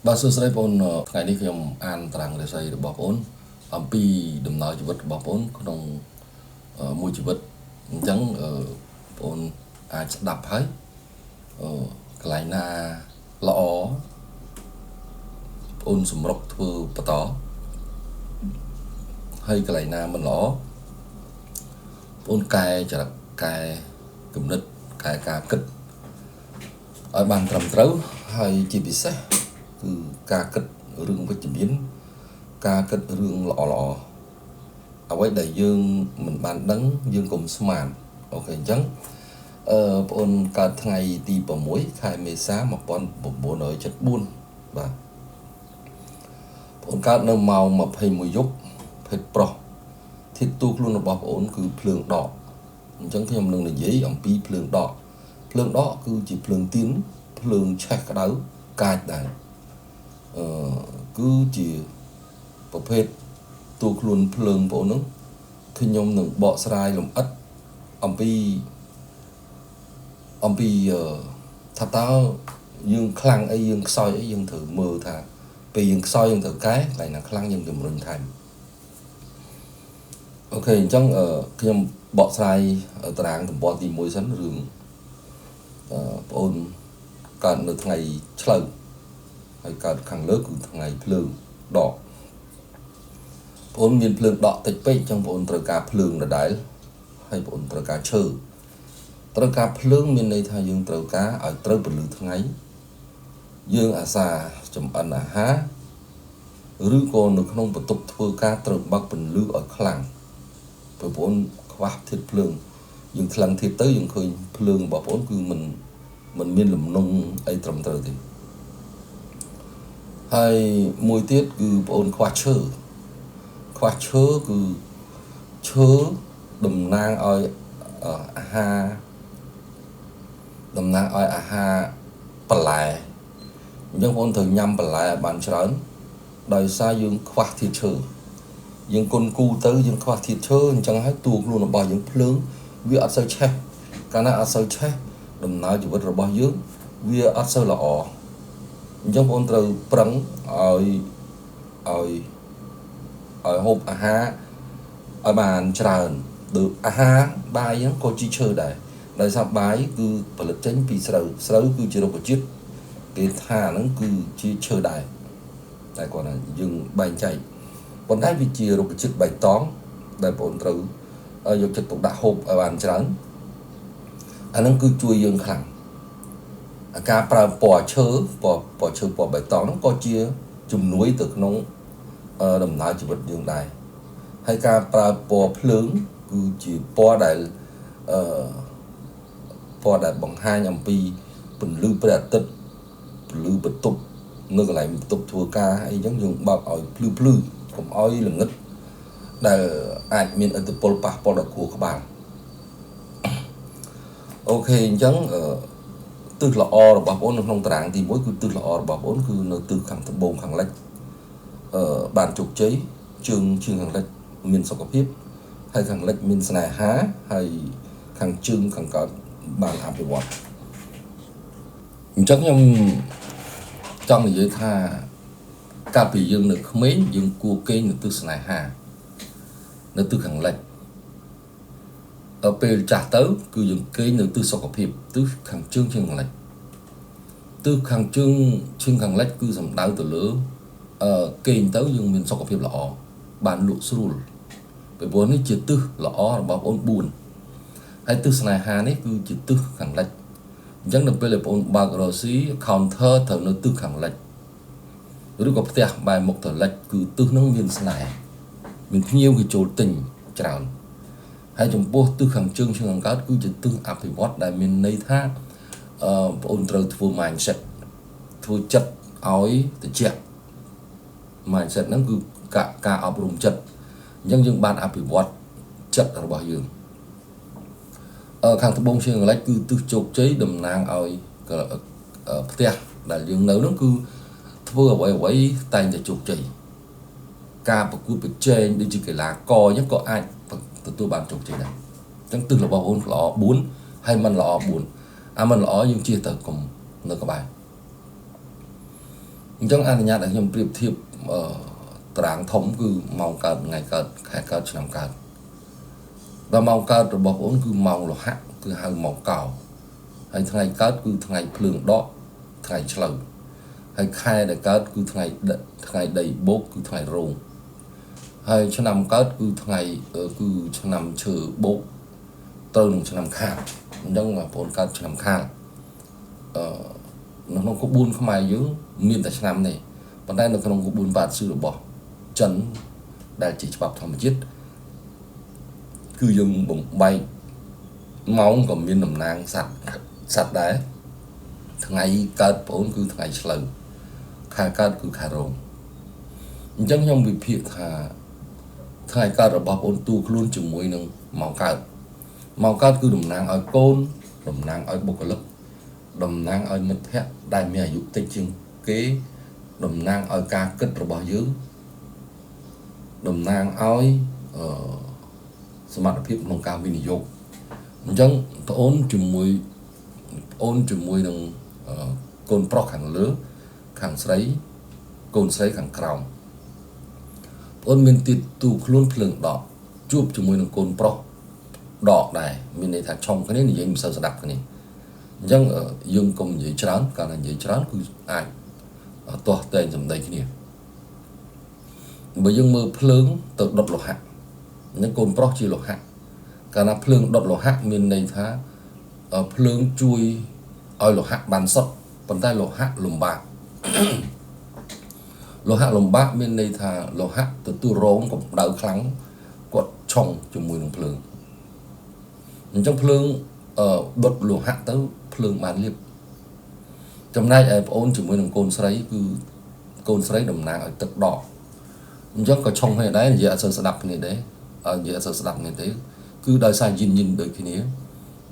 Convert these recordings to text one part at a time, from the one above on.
បាទសួស្តីបងថ្ងៃនេះខ្ញុំអានតារាងរាសីរបស់បងអំពីដំណើរជីវិតរបស់បងក្នុងមួយជីវិតអញ្ចឹងបងអាចស្ដាប់ហើយកន្លែងណាល្អបងសម្រុកធ្វើបន្តហើយកន្លែងណាមិនល្អបងកែចរិតកែគំនិតកែការគិតឲ្យបានត្រឹមត្រូវហើយជាពិសេសគឺការគិតរឿងវិជ្ជមានការគិតរឿងល្អល្អអ្វីដែលយើងមិនបានដឹងយើងកុំស្មានអូខេអញ្ចឹងបងអូនកើតថ្ងៃទី6ខែមេសា1974បាទបងអូនកើតនៅម៉ោង21យប់ភេទប្រុសធាតុទូខ្លួនរបស់បងអូនគឺភ្លើងដកអញ្ចឹងខ្ញុំនឹងនិយាយអំពីភ្លើងដកភ្លើងដកគឺជាភ្លើងទៀនភ្លើងឆេះក្តៅកាចដែរគឺជាប្រភេទតួខ្លួនភ្លើងបងហ្នឹងខ្ញុំនឹងបកស្រាយលម្អិតអំពីថាតើយើងខ្លាំងអីយើងខ្សោយអីយើងត្រូវមើលថាពេលយើងខ្សោយយើងត្រូវកែកន្លែងណាខ្លាំងយើងជំរុញថែមអូខេអញ្ចឹងខ្ញុំបកស្រាយតារាងទំព័រទី1សិនរឿងបងអូនកើតនៅថ្ងៃឆ្លូវហើយកើតខាងលើគឺថ្ងៃភ្លើងដកបងអូនមានភ្លើងដកតិចពេកអញ្ចឹងបងអូនត្រូវការភ្លើងដដែលហើយបងអូនត្រូវការឈើត្រូវការភ្លើងមានន័យថាយើងត្រូវការឲ្យត្រូវពន្លឺថ្ងៃយើងអាសាចំអិនអាហារឬក៏នៅក្នុងបន្ទប់ធ្វើការត្រូវបើកពន្លឺឲ្យខ្លាំងព្រោះបងអូនខ្វះធាតុភ្លើងយើងថ្លឹងធាតុទៅយើងឃើញភ្លើងរបស់បងអូនគឺមិនមានលំនងអីត្រឹមត្រូវទេហើយមួយទៀតគឺបងអូនខ្វះឈើខ្វះឈើគឺឈើតំណាងឲ្យអាហារតំណាងឲ្យអាហារបន្លែអញ្ចឹងបងត្រូវញ៉ាំបន្លែឲ្យបានច្រើនដោយសារយើងខ្វះធាតុឈើយើងគុណគូទៅយើងខ្វះធាតុឈើអញ្ចឹងហើយតួខ្លួនរបស់យើងភ្លើងវាអត់សូវឆេះកាលណាអត់សូវឆេះដំណើរជីវិតរបស់យើងវាអត់សូវល្អអញ្ចឹងបងត្រូវប្រឹងឲ្យឲ្យឲ្យហូបអាហារឲ្យបានច្រើនដូចអាហារបាយហ្នឹងក៏ជាឈើដែរដោយសារបាយគឺផលិតចេញពីស្រូវស្រូវគឺជារុក្ខជាតិគេថាហ្នឹងគឺជាឈើដែរតែគាត់ថាយើងបែងចែកប៉ុន្តែវាជារុក្ខជាតិបៃតងដែលបងត្រូវយកចិត្តទុកដាក់ហូបឲ្យបានច្រើនអាហ្នឹងគឺជួយយើងខ្លាំងការប្រើពណ៌ឈើពណ៌ឈើពណ៌បៃតងហ្នឹងក៏ជាជំនួយទៅក្នុងដំណើរជីវិតយើងដែរហើយការប្រើពណ៌ភ្លើងគឺជាពណ៌ដែលពណ៌ដែលបង្ហាញអំពីពន្លឺព្រះអាទិត្យពន្លឺបន្ទប់នៅកន្លែងបន្ទប់ធ្វើការអីចឹងយើងបើកឲ្យភ្លឺភ្លឺកុំឲ្យល្ងឹតដែលអាចមានឥទ្ធិពលប៉ះពាល់ដល់ខួរក្បាលអូខេអញ្ចឹងទិសល្អរបស់បងនៅក្នុងតារាងទី1គឺទិសល្អរបស់បងគឺនៅទិសខាងត្បូងខាងលិចបានជោគជ័យជើងជើងខាងលិចមានសុខភាពហើយខាងលិចមានស្នេហាហើយខាងជើងខាងកើតបានអភិវឌ្ឍអញ្ចឹងខ្ញុំចង់និយាយថាកាលពីយើងនៅក្មេងយើងគួរគេងនៅទិសស្នេហានៅទិសខាងលិចដល់ពេលចាស់ទៅគឺយើងគេងនៅទិសសុខភាពទិសខាងជើងជើងខាងលិចទិសខាងជើងជើងខាងលិចគឺសំដៅទៅលើគេងទៅយើងមានសុខភាពល្អបានលក់ស្រួលពីព្រោះនេះជាទិសល្អរបស់បងអូន4ហើយទិសស្នេហានេះគឺជាទិសខាងលិចអញ្ចឹងដល់ពេលដែលបងអូនបើករកស៊ី counter ត្រូវនៅទិសខាងលិចឬក៏ផ្ទះបែរមុខទៅលិចគឺទិសហ្នឹងមានស្នេហ៍មានភ្ញៀវគេចូលទិញច្រើនហើយចំពោះទិសខាងជើងជើងខាងកើតគឺជាទិសអភិវឌ្ឍដែលមានន័យថាបងអូនត្រូវធ្វើ mindset ធ្វើចិត្តឲ្យត្រជាក់ mindset ហ្នឹងគឺការអប់រំចិត្តអញ្ចឹងយើងបានអភិវឌ្ឍចិត្តរបស់យើងខាងត្បូងជើងលិចគឺទិសជោគជ័យតំណាងឲ្យផ្ទះដែលយើងនៅហ្នឹងគឺធ្វើអ្វីអ្វីតែងតែជោគជ័យការប្រកួតប្រជែងដូចជាកីឡាករអញ្ចឹងក៏អាចទទួលបានជោគជ័យដែរអញ្ចឹងទិសរបស់អូនល្អ4ហើយមិនល្អ4អាមិនល្អយើងជិះទៅកុំនៅក្បែរ អញ្ចឹងអនុញ្ញាតឲ្យខ្ញុំប្រៀបធៀបអឺតារាងធំគឺម៉ោងកើតថ្ងៃកើតខែកើតឆ្នាំកើតដល់ម៉ោងកើតរបស់បងគឺម៉ោងលោហៈគឺហៅម៉ោងកោហើយថ្ងៃកើតគឺថ្ងៃភ្លើងដកថ្ងៃឆ្លូវហើយខែដែលកើតគឺថ្ងៃដីបូកគឺថ្ងៃរោងហើយឆ្នាំកើតគឺថ្ងៃគឺឆ្នាំឈើបូកត្រូវនឹងឆ្នាំខាលអញ្ចឹងបងប្អូនកើតឆ្នាំខាលអឺនៅក្នុងក្បួនខ្មែរយើងមានតែឆ្នាំនេះប៉ុន្តែនៅក្នុងក្បួនបាតស៊ឺរបស់ចិនដែលជាច្បាប់ធម្មជាតិគឺយើងបំបែកម៉ោងក៏មានតំណាងសត្វដែរថ្ងៃកើតបងអូនគឺថ្ងៃឆ្លូវខែកើតគឺខែរោងអញ្ចឹងខ្ញុំវិភាគថាថ្ងៃកើតរបស់បងអូនទូខ្លួនជាមួយនឹងម៉ោងកើតម៉ោងកើតគឺតំណាងឲ្យកូនតំណាងឲ្យបុគ្គលិកតំណាងឲ្យមិត្តភ័ក្តិដែលមានអាយុតិចជាងគេតំណាងឲ្យការគិតរបស់យើងតំណាងឲ្យសមត្ថភាពក្នុងការវិនិយោគអញ្ចឹងបងអូនជាមួយនឹងកូនប្រុសខាងលើខាងស្រីកូនស្រីខាងក្រោមបងអូនមានទីទូខ្លួនភ្លើងដកជួបជាមួយនឹងកូនប្រុសដកដែរមានន័យថាឆុងគ្នានិយាយមិនសូវស្ដាប់គ្នាអញ្ចឹងយើងកុំនិយាយច្រើនកាលណានិយាយច្រើនគឺអាចទាស់តែងសម្ដីគ្នាបើយើងមើលភ្លើងទៅដុតលោហៈនឹងកូនប្រុសជាលោហៈកាលណាភ្លើងដុតលោហៈមានន័យថាភ្លើងជួយឲ្យលោហៈបានសុទ្ធប៉ុន្តែលោហៈលំបាកលោហៈលំបាកមានន័យថាលោហៈទទួលរងកម្ដៅខ្លាំងគាត់ឆុងជាមួយនឹងភ្លើងអញ្ចឹងភ្លើងដុតលោហៈទៅភ្លើងបានលៀបចំណែកឯប្អូនជាមួយនឹងកូនស្រីគឺកូនស្រីតំណាងឲ្យទឹកដកអញ្ចឹងក៏ឆុងគ្នាដែរនិយាយអត់សូវស្ដាប់គ្នាដែរនិយាយអត់សូវស្ដាប់គ្នាទេគឺដោយសារយិនយិនដូចគ្នា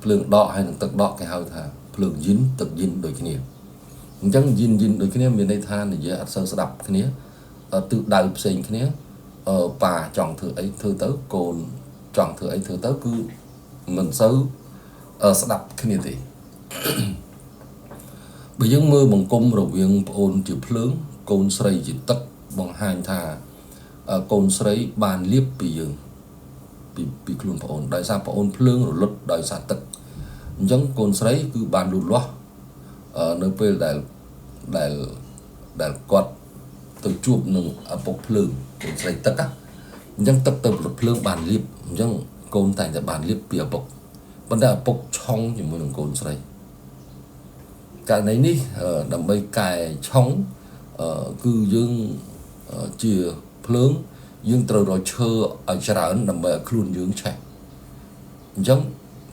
ភ្លើងដកហើយនឹងទឹកដកគេហៅថាភ្លើងយិនទឹកយិនដូចគ្នាអញ្ចឹងយិនយិនដូចគ្នាមានន័យថានិយាយអត់សូវស្ដាប់គ្នាទិសដៅផ្សេងគ្នាប៉ាចង់ធ្វើអីធ្វើទៅកូនចង់ធ្វើអីធ្វើទៅគឺមិនសូវស្ដាប់គ្នាទេបើយើងមើលបង្គំរវាងប្អូនជាភ្លើងកូនស្រីជាទឹកបង្ហាញថាកូនស្រីបានលៀបពីយើងពីខ្លួនប្អូនដោយសារប្អូនភ្លើងរលត់ដោយសារទឹកអញ្ចឹងកូនស្រីគឺបានលូតលាស់នៅពេលដែលគាត់ទៅជួបនឹងឪពុកភ្លើងកូនស្រីទឹកអញ្ចឹងទឹកទៅរលត់ភ្លើងបានលៀបអញ្ចឹងកូនតែងតែបានលៀបពីឪពុកប៉ុន្តែឪពុកឆុងជាមួយនឹងកូនស្រីករណីនេះដើម្បីកែឆុងគឺយើងជាភ្លើងយើងត្រូវរកឈើឲ្យច្រើនដើម្បីឲ្យខ្លួនយើងឆេះអញ្ចឹង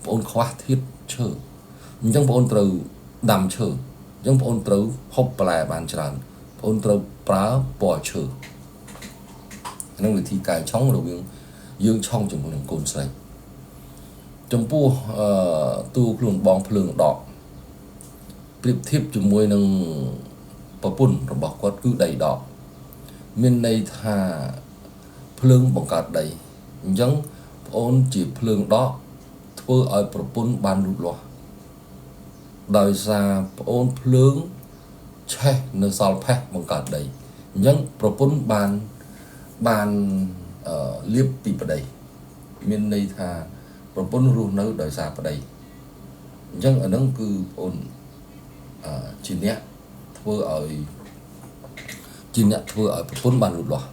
បងអូនខ្វះធាតុឈើអញ្ចឹងបងអូនត្រូវដាំឈើអញ្ចឹងបងអូនត្រូវហូបបន្លែបានច្រើនបងអូនត្រូវប្រើពណ៌ឈើហ្នឹងវិធីកែឆុងរវាងយើងឆុងជាមួយនឹងកូនស្រីចំពោះទូខ្លួនបងភ្លើងដកប្រៀបធៀបជាមួយនឹងប្រពន្ធរបស់គាត់គឺដីដកមានន័យថាភ្លើងបង្កើតដីអញ្ចឹងប្អូនជាភ្លើងដកធ្វើឲ្យប្រពន្ធបានលូតលាស់ដោយសារប្អូនភ្លើងឆេះនៅសល់ផេះបង្កើតដីអញ្ចឹងប្រពន្ធបានលៀបពីប្តីមានន័យថាប្រពន្ធរស់នៅដោយសារប្តីអញ្ចឹងអានឹងគឺប្អូនជាអ្នកធ្វើឲ្យប្រពន្ធបានលូតលាស់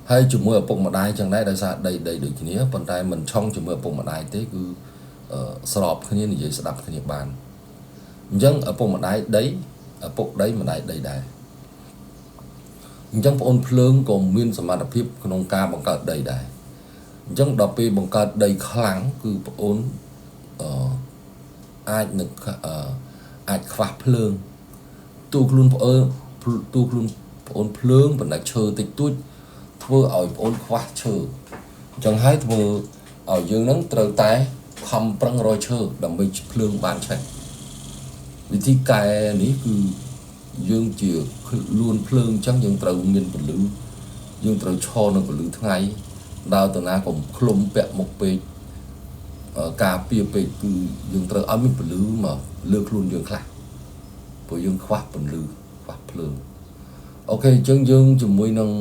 ហើយជាមួយឪពុកម្ដាយចឹងដែរដោយសារដីដូចគ្នាប៉ុន្តែមិនឆុងជាមួយឪពុកម្ដាយទេគឺស្របគ្នានិយាយស្ដាប់គ្នាបានអញ្ចឹងឪពុកម្ដាយដីឪពុកដីម្ដាយដីដែរអញ្ចឹងប្អូនភ្លើងក៏មានសមត្ថភាពក្នុងការបង្កើតដីដែរអញ្ចឹងដល់ពេលបង្កើតដីខ្លាំងគឺប្អូនអាចនឹងអាចខ្វះភ្លើងទូខ្លួនប្អូនភ្លើងបណ្ដាឈើតិចតួចធ្វើឲ្យប្អូនខ្វះឈើអញ្ចឹងហើយធ្វើឲ្យយើងនឹងត្រូវតែខំប្រឹងរកឈើដើម្បីភ្លើងបានឆេះវិធីកែនេះគឺយើងជាលួនភ្លើងអញ្ចឹងយើងត្រូវមានពន្លឺយើងត្រូវឈរនៅពន្លឺថ្ងៃដើរទៅណាកុំឃ្លុំពាក់មុខពេកការពារពេកគឺយើងត្រូវឲ្យមានពន្លឺមកលើខ្លួនយើងខ្លះព្រោះយើងខ្វះពន្លឺខ្វះភ្លើង OK អញ្ចឹងយើងជាមួយនឹង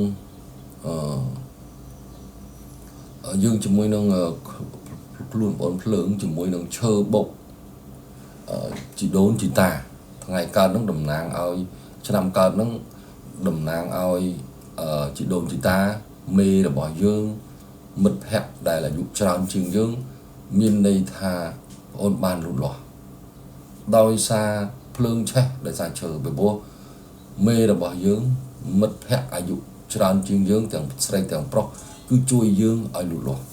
អឺយើងជាមួយនឹងខ្លួនបងភ្លើងជាមួយនឹងឈើបុកជីដូនជីតាថ្ងៃកើតនឹងតំណាងឲ្យឆ្នាំកើតនឹងតំណាងឲ្យជីដូនជីតាមេរបស់យើងមិត្តភ័ក្តិដែលអាយុច្រើនជាងយើងមានន័យថាបងអូនបានលូតលាស់ដោយសារភ្លើងឆេះដោយសារឈើពីព្រោះមេរបស់យើងមិត្តភ័ក្តិអាយុច្រើនជាងយើងទាំងស្រីទាំងប្រុសគឺជួយយើងឲ្យលូតលាស់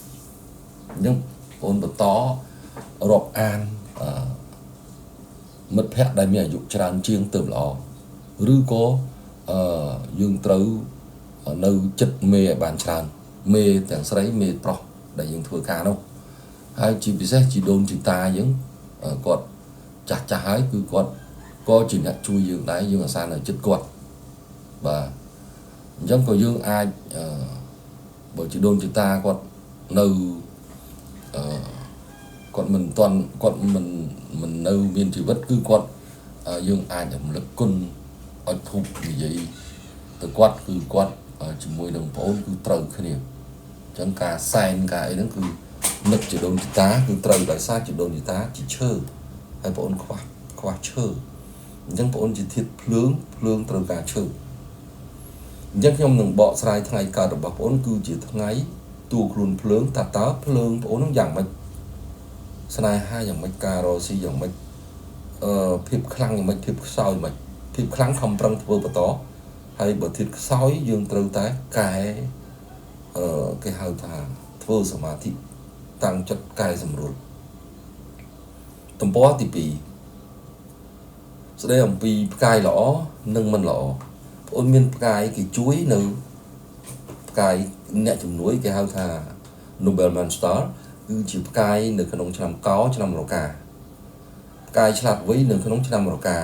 អញ្ចឹងបងបន្តរាប់អានមិត្តភ័ក្តិដែលមានអាយុច្រើនជាងទៅល្អឬក៏យើងត្រូវនៅចិត្តមេឲ្យបានច្រើនមេទាំងស្រីមេប្រុសដែលយើងធ្វើការនោះហើយជាពិសេសជីដូនជីតាយើងគាត់ចាស់ចាស់ហើយគឺគាត់ក៏ជាអ្នកជួយយើងដែរយើងអាសានៅចិត្តគាត់បាទអញ្ចឹងក៏យើងអាចបើជីដូនជីតាគាត់នៅគាត់មិនទាន់គាត់មិននៅមានជីវិតគឺគាត់យើងអាចរំលឹកគុណឲ្យធូបនិយាយទៅគាត់គឺគាត់ជាមួយនឹងប្អូនគឺត្រូវគ្នាអញ្ចឹងការសែនការអីហ្នឹងគឺនឹកជីដូនជីតាគឺត្រូវដោយសារជីដូនជីតាជាឈើហើយប្អូនខ្វះឈើអញ្ចឹងប្អូនជាធាតុភ្លើងភ្លើងត្រូវការឈើអញ្ចឹងខ្ញុំនឹងបកស្រាយថ្ងៃកើតរបស់ប្អូនគឺជាថ្ងៃតួខ្លួនភ្លើងតើភ្លើងប្អូននឹងយ៉ាងម៉េចស្នេហាយ៉ាងម៉េចការរកស៊ីយ៉ាងម៉េចភាពខ្លាំងយ៉ាងម៉េចភាពខ្សោយយ៉ាងម៉េចភាពខ្លាំងខំប្រឹងធ្វើបន្តហើយបើធាតុខ្សោយយើងត្រូវតែកែគេហៅថាធ្វើសមាធិតាំងចិត្តកែសម្រួលទំព័រទី2ស្ដីអំពីផ្កាយល្អនិងមិនល្អបងអូនមានផ្កាយគេជួយនៅផ្កាយអ្នកជំនួយគេហៅថា Nobelman Star គឺជាផ្កាយនៅក្នុងឆ្នាំកោឆ្នាំរកាផ្កាយឆ្លាតវៃនៅក្នុងឆ្នាំរកា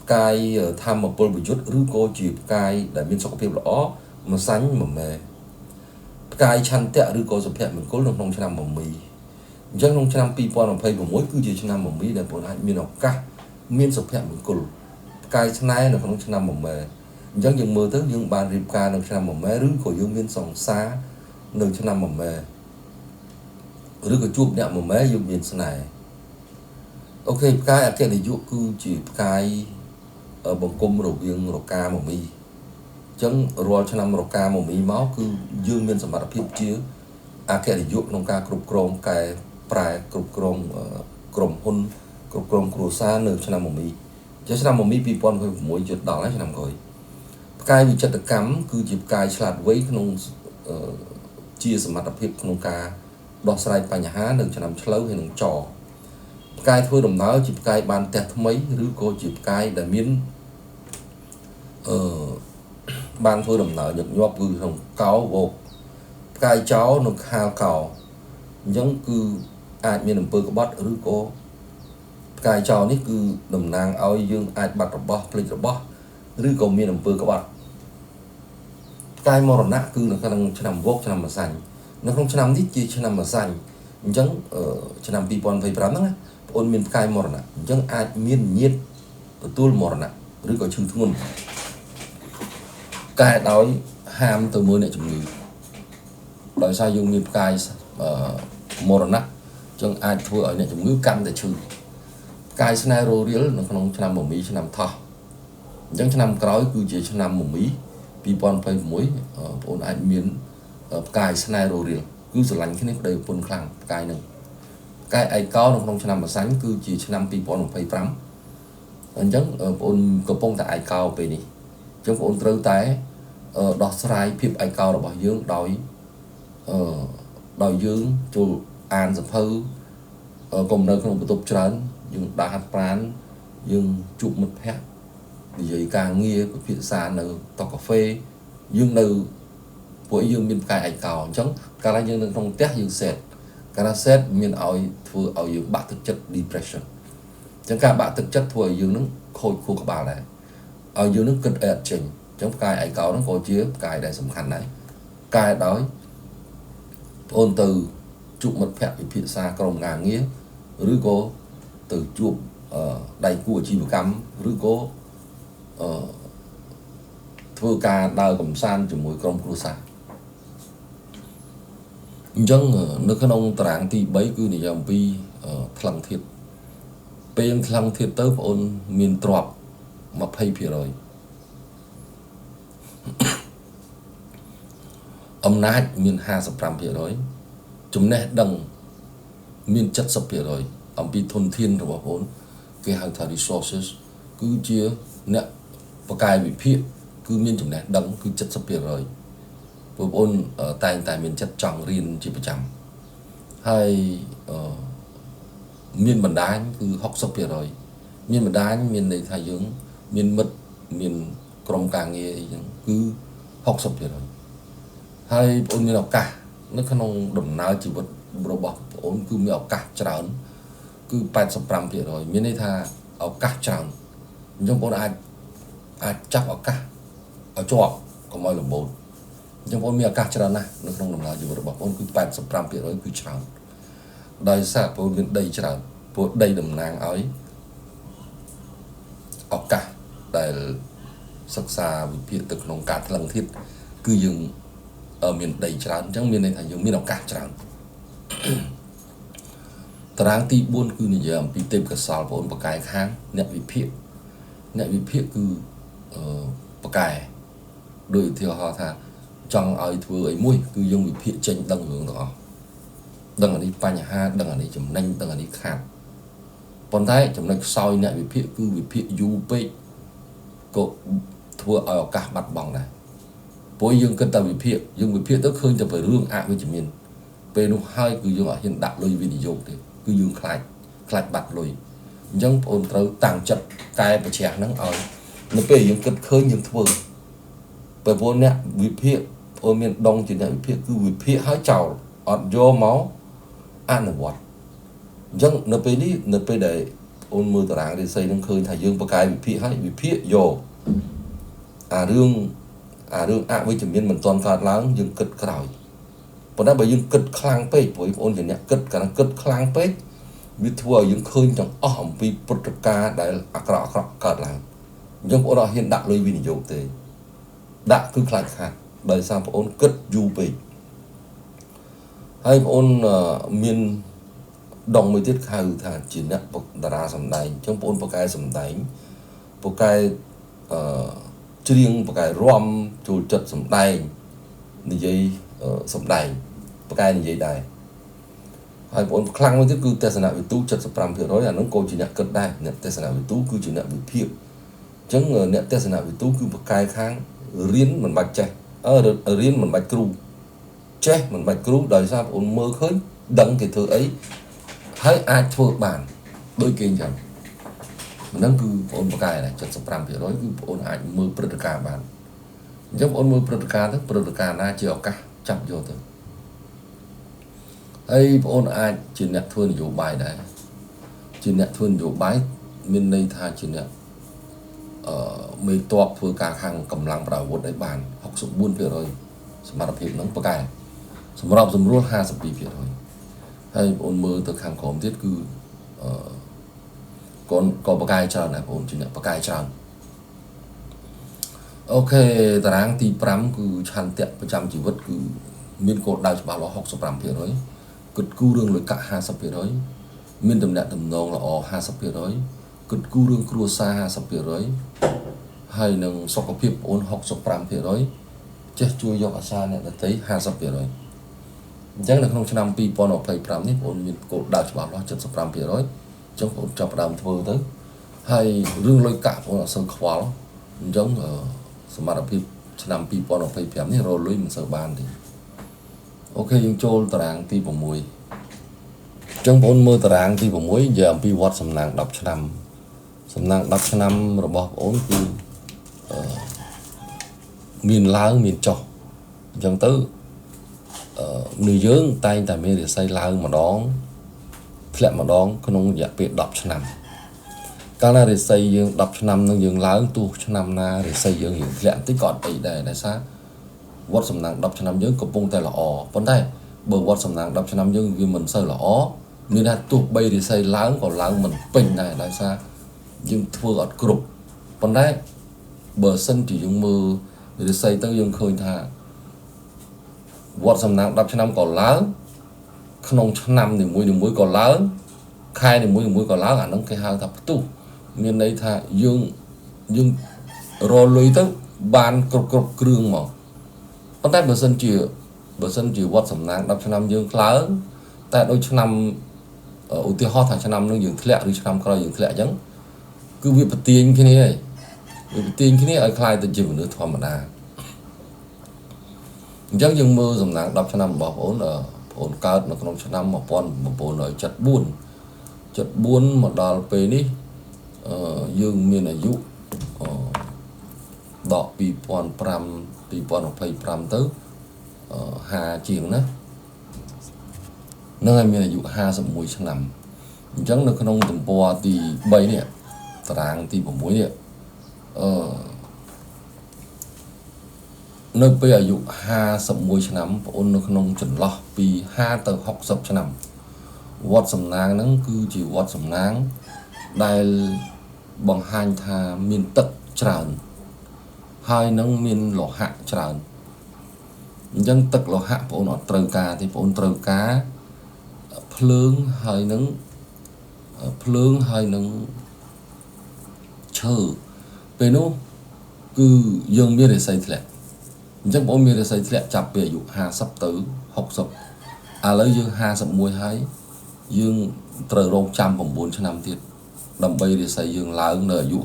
ផ្កាយធម្មពលប្រយុទ្ធឬក៏ជាផ្កាយដែលមានសុខភាពល្អម្សាញ់មមែផ្កាយឆន្ទៈឬក៏សុភមង្គលនៅក្នុងឆ្នាំមមីអញ្ចឹងក្នុងឆ្នាំ2026គឺជាឆ្នាំមមីដែលបងអាចមានឱកាសមានសុភមង្គលផ្កាយស្នេហ៍នៅក្នុងឆ្នាំមមែអញ្ចឹងយើងមើលទៅយើងបានរៀបការនៅឆ្នាំមមែឬក៏យើងមានសង្សារនៅឆ្នាំមមែឬក៏ជួបអ្នកមមែយើងមានស្នេហ៍អូខេផ្កាយអគ្គនាយកគឺជាផ្កាយបង្គំរវាងរកាមមីអញ្ចឹងរាល់ឆ្នាំរកាមមីមកគឺយើងមានសមត្ថភាពជាអគ្គនាយកក្នុងការគ្រប់គ្រងកែប្រែគ្រប់គ្រងក្រុមហ៊ុនគ្រប់គ្រងគ្រួសារនៅឆ្នាំមមីអញ្ចឹងឆ្នាំមមី2026ជិតដល់ហើយឆ្នាំក្រោយផ្កាយវិចិត្រកម្មគឺជាផ្កាយឆ្លាតវៃក្នុងជាសមត្ថភាពក្នុងការដោះស្រាយបញ្ហានៅឆ្នាំឆ្លូវហើយនឹងចផ្កាយធ្វើដំណើរជាផ្កាយបានផ្ទះថ្មីឬក៏ជាផ្កាយដែលមានបានធ្វើដំណើរញឹកញាប់គឺក្នុងកោវោកផ្កាយចោលនៅខាលកោអញ្ចឹងគឺអាចមានអំពើក្បត់ឬក៏ផ្កាយចោលនេះគឺតំណាងឲ្យយើងអាចបាត់របស់ភ្លេចរបស់ឬក៏មានអំពើក្បត់ផ្កាយមរណៈគឺនៅក្នុងឆ្នាំវោកឆ្នាំម្សាញ់នៅក្នុងឆ្នាំនេះជាឆ្នាំម្សាញ់អញ្ចឹងឆ្នាំ2025ហ្នឹងណាបងអូនមានផ្កាយមរណៈអញ្ចឹងអាចមានញាតិទទួលមរណៈឬក៏ឈឺធ្ងន់កែដោយហាមទៅមើលអ្នកជំងឺដោយសារយើងមានផ្កាយមរណៈអញ្ចឹងអាចធ្វើឲ្យអ្នកជំងឺកាន់តែឈឺផ្កាយស្នេហ៍ររៀលនៅក្នុងឆ្នាំមមីឆ្នាំថោះអញ្ចឹងឆ្នាំក្រោយគឺជាឆ្នាំមមី2026បងអូនអាចមានផ្កាយស្នេហ៍ររៀលគឺស្រឡាញ់គ្នាប្តីប្រពន្ធខ្លាំងផ្កាយនឹងផ្កាយឯកោនៅក្នុងឆ្នាំម្សាញ់គឺជាឆ្នាំ2025អញ្ចឹងបងអូនកំពុងតែឯកោពេលនេះអញ្ចឹងបងអូនត្រូវតែដោះស្រាយភាពឯកោរបស់យើងដោយដោយយើងចូលអានសភៅកុំនៅក្នុងបន្ទប់ច្រើនយើងដើរហាត់ប្រាណយើងជួបមិត្តភ័ក្តិនិយាយការងារពិភាក្សានៅតុកាហ្វេយើងនៅពួកយើងមានផ្កាយឯកោអញ្ចឹងកាលណាយើងនៅក្នុងផ្ទះយើងសេតកាលណាសេតមានឲ្យធ្វើឲ្យយើងបាក់ទឹកចិត្ត depression អញ្ចឹងការបាក់ទឹកចិត្តធ្វើឲ្យយើងនឹងខូចខួរក្បាលដែរឲ្យយើងនឹងគិតអត់ចេញអញ្ចឹងផ្កាយឯកោហ្នឹងក៏ជាផ្កាយដែលសំខាន់ដែរកែដោយបងអូនទៅជួបមិត្តភ័ក្តិពិភាក្សាក្រុមការងារឬក៏ទៅជួបដៃគូអាជីវកម្មឬក៏ ធ្វើការដើរកំសាន្តជាមួយក្រុមគ្រួសារអញ្ចឹងនៅក្នុងតារាងទី3គឺនិយាយអំពីថ្លឹងធាតុពេលថ្លឹងធាតុទៅបងអូនមានទ្រព្យ 20% អំណាចមាន 55% ចំណេះដឹងមាន 70% អំពីធនធានរបស់បងគេហៅថា resources គឺជាអ្នកបកាយវិភាគគឺមានចំណេះដឹងគឺ 70% បងប្អូនតែងតែមានចិត្តចង់រៀនជាប្រចាំហើយមានបណ្ដាញគឺ 60% មានបណ្ដាញមានន័យថាយើងមានមិត្តមានក្រុមការងារអីចឹងគឺ 60% ហើយបងប្អូនមានឱកាសនៅក្នុងដំណើរជីវិតរបស់បងប្អូនគឺមានឱកាសច្រើនគឺ 85% មានន័យថាឱកាសច្រើនអញ្ចឹងបងប្អូនអាចចាប់ឱកាសឲ្យជាប់កុំឲ្យលំបូតអញ្ចឹងបងប្អូនមានឱកាសច្រើនណាស់នៅក្នុងដំណើរជីវិតរបស់បងប្អូនគឺ 85% គឺច្រើនដោយសារបងប្អូនមានដីច្រើនព្រោះដីតំណាងឲ្យឱកាសដែលសិក្សាវិភាគទៅក្នុងការថ្លឹងធាតុគឺយើងមានដីច្រើនអញ្ចឹងមានន័យថាយើងមានឱកាសច្រើនតារាងទី4គឺនិយាយអំពីទេពកោសលបងប្អូនបកាយខាងអ្នកវិភាគអ្នកវិភាគគឺបកាយដោយឧទាហរណ៍ថាចង់ឲ្យធ្វើអីមួយគឺយើងវិភាគចេញដឹងរឿងទាំងអស់ដឹងអានេះបញ្ហាដឹងអានេះចំណេញដឹងអានេះខាតប៉ុន្តែចំណុចខ្សោយអ្នកវិភាគគឺវិភាគយូរពេកក៏ធ្វើឲ្យឱកាសបាត់បង់ដែរព្រោះយើងគិតតែវិភាគយើងវិភាគទៅឃើញតែរឿងអវិជ្ជមានពេលនោះហើយគឺយើងអត់ហ៊ានដាក់លុយវិនិយោគទេគឺយើងខ្លាចបាត់លុយអញ្ចឹងបងអូនត្រូវតាំងចិត្តកែប្រជ្រះហ្នឹងឲ្យនៅពេលយើងគិតឃើញយើងធ្វើពេលបងអ្នកវិភាគបងមានដងជាអ្នកវិភាគគឺវិភាគឲ្យចោលអត់យកមកអនុវត្តអញ្ចឹងនៅពេលនេះនៅពេលដែលអូនមើលតារាងរិស័យនឹងឃើញថាយើងបកកាយវិភាគឲ្យវិភាគយកអារឿងអវិជ្ជមានមិនទាន់កើតឡើងយើងគិតក្រោយប៉ុន្តែបើយើងគិតខ្លាំងពេកព្រោះបងអូនជាអ្នកគិតកាលគិតខ្លាំងពេកវាធ្វើឲ្យយើងឃើញទាំងអស់អំពីព្រឹត្តិការណ៍ដែលអាក្រក់កើតឡើងអញ្ចឹងបងអូនអត់ហ៊ានដាក់លុយវិនិយោគទេដាក់គឺខ្លាចខាតដោយសារបងអូនគិតយូរពេកហើយបងអូនមានដងមួយទៀតហៅថាជាអ្នកតារាសម្ដែងអញ្ចឹងបងអូនបកែសម្ដែងបកែច្រៀងបកែរាំចូលចិត្តសម្ដែងនិយាយសម្ដែងបកែនិយាយដែរហើយបងអូនខ្លាំងមួយទៀតគឺទស្សនវិទូ 75% អានោះក៏ជាអ្នកគិតដែរអ្នកទស្សនវិទូគឺជាអ្នកវិភាគអញ្ចឹងអ្នកទស្សនវិទូគឺបកែខាងរៀនមិនបាច់ចេះរៀនមិនបាច់គ្រូចេះមិនបាច់គ្រូដោយសារបងអូនមើលឃើញដឹងគេធ្វើអីហើយអាចធ្វើបានដូចគេអញ្ចឹងហ្នឹងគឺបងអូនបកែដែរ 75% គឺបងអូនអាចមើលព្រឹត្តិការណ៍បានអញ្ចឹងបងអូនមើលព្រឹត្តិការណ៍ទៅព្រឹត្តិការណ៍ណាជាឱកាសចាប់យកទៅហើយបងអូនអាចជាអ្នកធ្វើនយោបាយដែរជាអ្នកធ្វើនយោបាយមានន័យថាជាអ្នកមេតបធ្វើការខាងកម្លាំងប្រដាប់អាវុធឲ្យបាន 64% សមត្ថភាពហ្នឹងបកែសម្របសម្រួល 52% ហើយបងអូនមើលទៅខាងក្រោមទៀតគឺកូនក៏បកាយច្រើនដែរបងអូនជាអ្នកបកាយច្រើនអូខេតារាងទី5គឺឆន្ទៈប្រចាំជីវិតគឺមានគោលដៅច្បាស់លាស់ 65% គិតគូររឿងលុយកាក់ 50% មានតំណែងតំណងល្អ 50% គិតគូររឿងគ្រួសារ 50% ហើយនឹងសុខភាពបងអូន 65% ចេះជួយយកអាសាអ្នកដទៃ 50% អញ្ចឹងនៅក្នុងឆ្នាំ2025នេះបងអូនមានគោលដៅច្បាស់លាស់ 75% អញ្ចឹងបងអូនចាប់ផ្ដើមធ្វើទៅហើយរឿងលុយកាក់បងអូនអត់សូវខ្វល់អញ្ចឹងសមត្ថភាពឆ្នាំ2025នេះរកលុយមិនសូវបានទេអូខេយើងចូលតារាងទី6អញ្ចឹងបងអូនមើលតារាងទី6និយាយអំពីវត្តសំណាង10ឆ្នាំសំណាង10ឆ្នាំរបស់បងអូនគឺមានឡើងមានចុះអញ្ចឹងទៅមនុស្សយើងតែងតែមានរិស័យឡើងម្ដងធ្លាក់ម្ដងក្នុងរយៈពេល10ឆ្នាំកាលណារិស័យយើង10ឆ្នាំនឹងយើងឡើងទោះឆ្នាំណារិស័យយើងរៀងធ្លាក់បន្តិចក៏អត់អីដែរដោយសារវត្តសំណាង10ឆ្នាំយើងកំពុងតែល្អប៉ុន្តែបើវត្តសំណាង10ឆ្នាំយើងវាមិនសូវល្អមានថាទោះបីរិស័យឡើងក៏ឡើងមិនពេញដែរដោយសារយើងធ្វើអត់គ្រប់ប៉ុន្តែបើសិនជាយើងមើល រាសីទៅយើងឃើញថាវត្តសំណាង10ឆ្នាំក៏ឡើងក្នុងឆ្នាំនីមួយៗក៏ឡើងខែនីមួយៗក៏ឡើងអាហ្នឹងគេហៅថាផ្ទុះមានន័យថាយើងរលុយទៅបានគ្រប់គ្រឿងមកប៉ុន្តែបើសិនជាវត្តសំណាង10ឆ្នាំយើងឡើងតែដូចឆ្នាំឧទាហរណ៍ថាឆ្នាំនឹងយើងធ្លាក់ឬឆ្នាំក្រោយយើងធ្លាក់អញ្ចឹងគឺវាប្រទៀងគ្នាហើយវាប្រទៀងគ្នាឲ្យคล้ายទៅជាមនុស្សធម្មតាអញ្ចឹងយើងមើលសំណាង10ឆ្នាំរបស់បងប្អូនកើតនៅក្នុងឆ្នាំ1974 74មកដល់ពេលនេះយើងមានអាយុដក2005 2025ទៅ50ជាងណានឹងឲ្យមានអាយុ51ឆ្នាំអញ្ចឹងនៅក្នុងទំព័រទី3នេះតារាងទី6នេះនៅពេលអាយុ51ឆ្នាំបងអូននៅក្នុងចន្លោះពី50ទៅ60ឆ្នាំវត្តសំណាងហ្នឹងគឺជាវត្តសំណាងដែលបង្ហាញថាមានទឹកច្រើនហើយនឹងមានលោហៈច្រើនអញ្ចឹងទឹកលោហៈបងអូនអត់ត្រូវការទេបងអូនត្រូវការភ្លើងហើយនឹងឈើពេលនោះគឺយើងមានរាសីធ្លាក់អញ្ចឹងបងអូនមានរាសីធ្លាក់ចាប់ពីអាយុ50ទៅ60ឥឡូវយើង51ហើយយើងត្រូវរងចាំ9ឆ្នាំទៀតដើម្បីរាសីយើងឡើងនៅអាយុ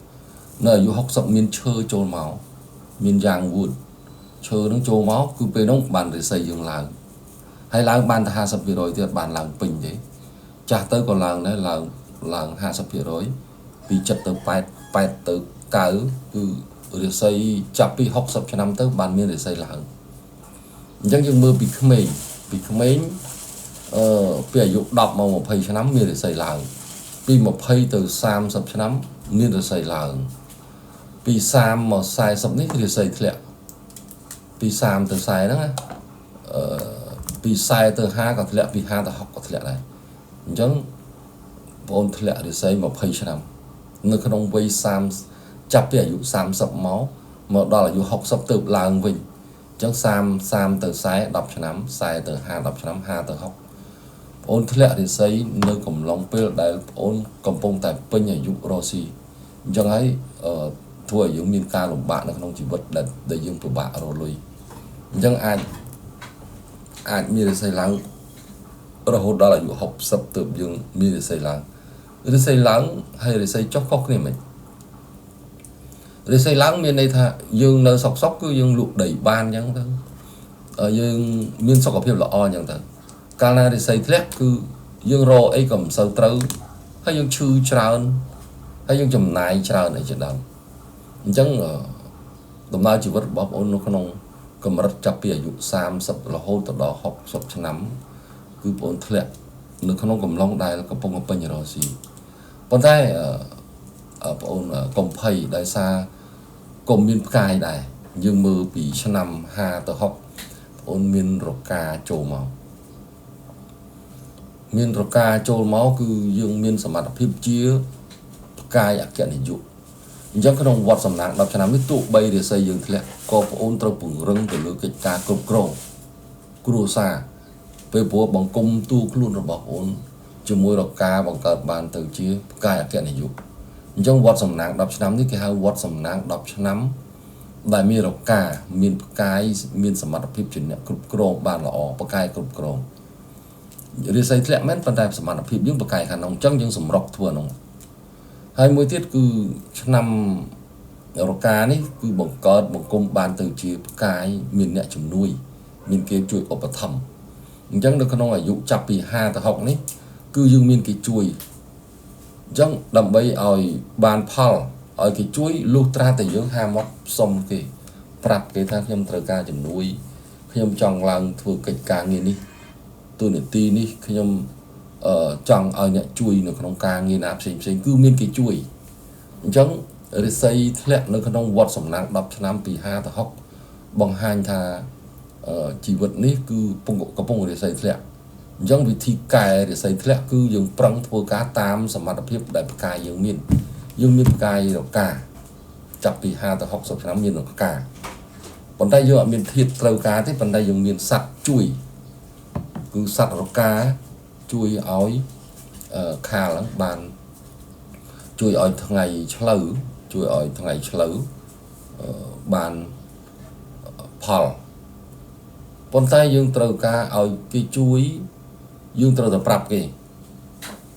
60នៅអាយុ60មានឈើចូលមកមានយ៉ាងវូតឈើនឹងចូលមកគឺពេលនោះបានរាសីយើងឡើងហើយឡើងបានតែ50%ទៀតបានឡើងពេញទេចាស់ទៅក៏ឡើងដែរឡើង50%ពី7ទៅ8 8ទៅ9គឺរាសីចាប់ពី60ឆ្នាំទៅបានមានរាសីឡើងអញ្ចឹងយើងមើលពីក្មេងពីអាយុ10មក20ឆ្នាំមានរាសីឡើងពី20ទៅ30ឆ្នាំមានរាសីឡើងពី30មក40នេះរាសីធ្លាក់ពី30ទៅ40ហ្នឹងណាពី40ទៅ50ក៏ធ្លាក់ពី50ទៅ60ក៏ធ្លាក់ដែរអញ្ចឹងបងអូនធ្លាក់រាសី20ឆ្នាំនៅក្នុងវ័យ30ចាប់ពីអាយុ30មកដល់អាយុ60ទៅឡើងវិញអញ្ចឹង30 30ទៅ40 10ឆ្នាំ40ទៅ50 10ឆ្នាំ50ទៅ60បងអូនធ្លាក់រាសីនៅកំឡុងពេលដែលបងអូនកំពុងតែពេញអាយុរស់ស៊ីអញ្ចឹងហើយធ្វើឲ្យយើងមានការលំបាកនៅក្នុងជីវិតដែលយើងពិបាករកលុយអញ្ចឹងអាចមានរាសីឡើងរហូតដល់អាយុ60ទើបយើងមានរាសីឡើងរាសីឡើងហើយរាសីចុះខុសគ្នាមិនរាសីឡើងមានន័យថាយើងនៅសុកគឺយើងលក់ដីបានអញ្ចឹងទៅយើងមានសុខភាពល្អអញ្ចឹងទៅកាលណារាសីធ្លាក់គឺយើងរកអីក៏មិនសូវត្រូវហើយយើងឈឺច្រើនហើយយើងចំណាយច្រើនអីជាដើមអញ្ចឹងដំណើរជីវិតរបស់បងអូននៅក្នុងកម្រិតចាប់ពីអាយុ30រហូតទៅដល់60ឆ្នាំគឺបងអូនធ្លាក់នៅក្នុងកំឡុងដែលកំពុងពេញរស់ស៊ីប៉ុន្តែបងអូនកុំភ័យដោយសារកុំមានផ្កាយដែរយើងមើលពីឆ្នាំ50ទៅ60បងអូនមានរកាចូលមកមានរកាចូលមកគឺយើងមានសមត្ថភាពជាផ្កាយអគ្គនាយកអញ្ចឹងក្នុងវត្តសំណាង10ឆ្នាំនេះទោះបីរាសីយើងធ្លាក់ក៏បងអូនត្រូវពង្រឹងទៅលើកិច្ចការគ្រប់គ្រងគ្រួសារពេលព្រោះបង្គំទូខ្លួនរបស់បងអូនជាមួយរកាបង្កើតបានទៅជាផ្កាយអគ្គនាយកអញ្ចឹងវត្តសំណាង10ឆ្នាំនេះគេហៅវត្តសំណាង10ឆ្នាំដែលមានរកាមានផ្កាយមានសមត្ថភាពជាអ្នកគ្រប់គ្រងបានល្អផ្កាយគ្រប់គ្រងរាសីធ្លាក់មែនប៉ុន្តែសមត្ថភាពយើងផ្កាយខាងនោះអញ្ចឹងយើងសម្រុកធ្វើនោះហើយមួយទៀតគឺឆ្នាំរកានេះគឺបង្កើតបង្គំបានទៅជាផ្កាយមានអ្នកជំនួយមានគេជួយឧបត្ថម្ភអញ្ចឹងនៅក្នុងអាយុចាប់ពី50ទៅ60នេះគឺយើងមានគេជួយអញ្ចឹងដើម្បីឲ្យបានផលឲ្យគេជួយលុះត្រាតែយើងហាមាត់សុំគេប្រាប់គេថាខ្ញុំត្រូវការជំនួយខ្ញុំចង់ឡើងធ្វើកិច្ចការងារនេះទូនាទីនេះខ្ញុំចង់ឲ្យអ្នកជួយនៅក្នុងការងារណាផ្សេងៗគឺមានគេជួយអញ្ចឹងរាសីធ្លាក់នៅក្នុងវត្តសំណាង10ឆ្នាំពី50ទៅ60បង្ហាញថាជីវិតនេះគឺកំពុងរាសីធ្លាក់អញ្ចឹងវិធីកែរាសីធ្លាក់គឺយើងប្រឹងធ្វើការតាមសមត្ថភាពដែលផ្កាយយើងមានយើងមានផ្កាយរកា ចាប់ពី50ទៅ60ឆ្នាំមានឱកាសប៉ុន្តែយើងអត់មានធាតុត្រូវការទេប៉ុន្តែយើងមានសត្វជួយគឺសត្វរកាជួយឲ្យខាលហ្នឹងបានជួយឲ្យថ្ងៃឆ្លូវជួយឲ្យថ្ងៃឆ្លូវបានផលប៉ុន្តែយើងត្រូវការឲ្យគេជួយយើងត្រូវតែប្រាប់គេ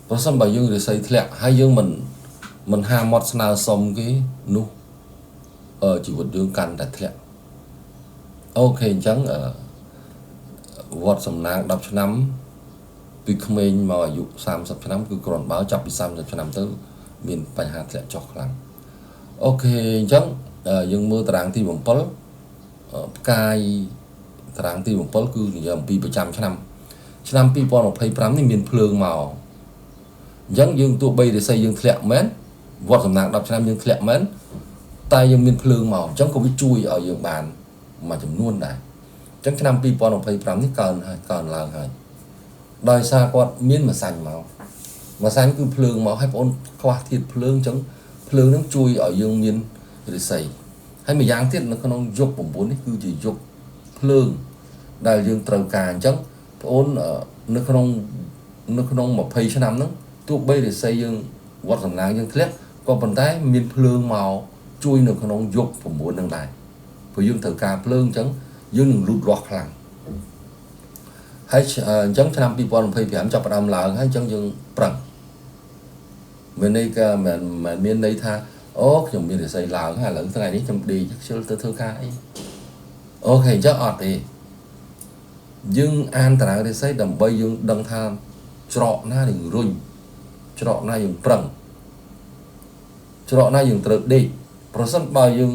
ប្រសិនបើយើងរិស័យធ្លាក់ហើយយើងមិនហាមាត់ស្នើសុំគេនោះជីវិតយើងកាន់តែធ្លាក់អូខេអញ្ចឹងវត្តសំណាង10ឆ្នាំពីក្មេងមកអាយុ30ឆ្នាំគឺគ្រាន់បើចាប់ពី30ឆ្នាំទៅមានបញ្ហាធ្លាក់ចុះខ្លាំងអូខេអញ្ចឹងយើងមើលតារាងទី7ផ្កាយតារាងទី7គឺនិយាយអំពីប្រចាំឆ្នាំឆ្នាំ2025នេះមានភ្លើងមកអញ្ចឹងយើងទោះបីរិស័យយើងធ្លាក់មែនវត្តសំណាង10ឆ្នាំយើងធ្លាក់មែនតែយើងមានភ្លើងមកអញ្ចឹងក៏វាជួយឲ្យយើងបានមួយចំនួនដែរអញ្ចឹងឆ្នាំ2025នេះកើនហើយកើនឡើងហើយដោយសារគាត់មានម្សាញ់មកម្សាញ់គឺភ្លើងមកឲ្យបងខ្វះធាតុភ្លើងអញ្ចឹងភ្លើងនឹងជួយឲ្យយើងមានរិស័យហើយម្យ៉ាងទៀតនៅក្នុងយុគ9នេះគឺជាយុគភ្លើងដែលយើងត្រូវការអញ្ចឹងបងនៅក្នុង20ឆ្នាំហ្នឹងទោះបីរិស័យយើងវត្តសំណាងយើងធ្លាក់ក៏ប៉ុន្តែមានភ្លើងមកជួយនៅក្នុងយុគ9ហ្នឹងដែរព្រោះយើងត្រូវការភ្លើងអញ្ចឹងយើងនឹងលូតលាស់ខ្លាំងហើយអញ្ចឹងឆ្នាំ2025ចាប់ផ្ដើមឡើងហើយអញ្ចឹងយើងប្រឹងមានន័យក៏មិនមានន័យថាអូខ្ញុំមានរិស័យឡើងហើយឥឡូវថ្ងៃនេះខ្ញុំដេកខ្ជិលទៅធ្វើការអីអូខេអញ្ចឹងអត់ទេយើងអានតារាងរិស័យដើម្បីយើងដឹងថាច្រកណាយើងរុញច្រកណាយើងប្រឹងច្រកណាយើងត្រូវដេកប្រសិនបើយើង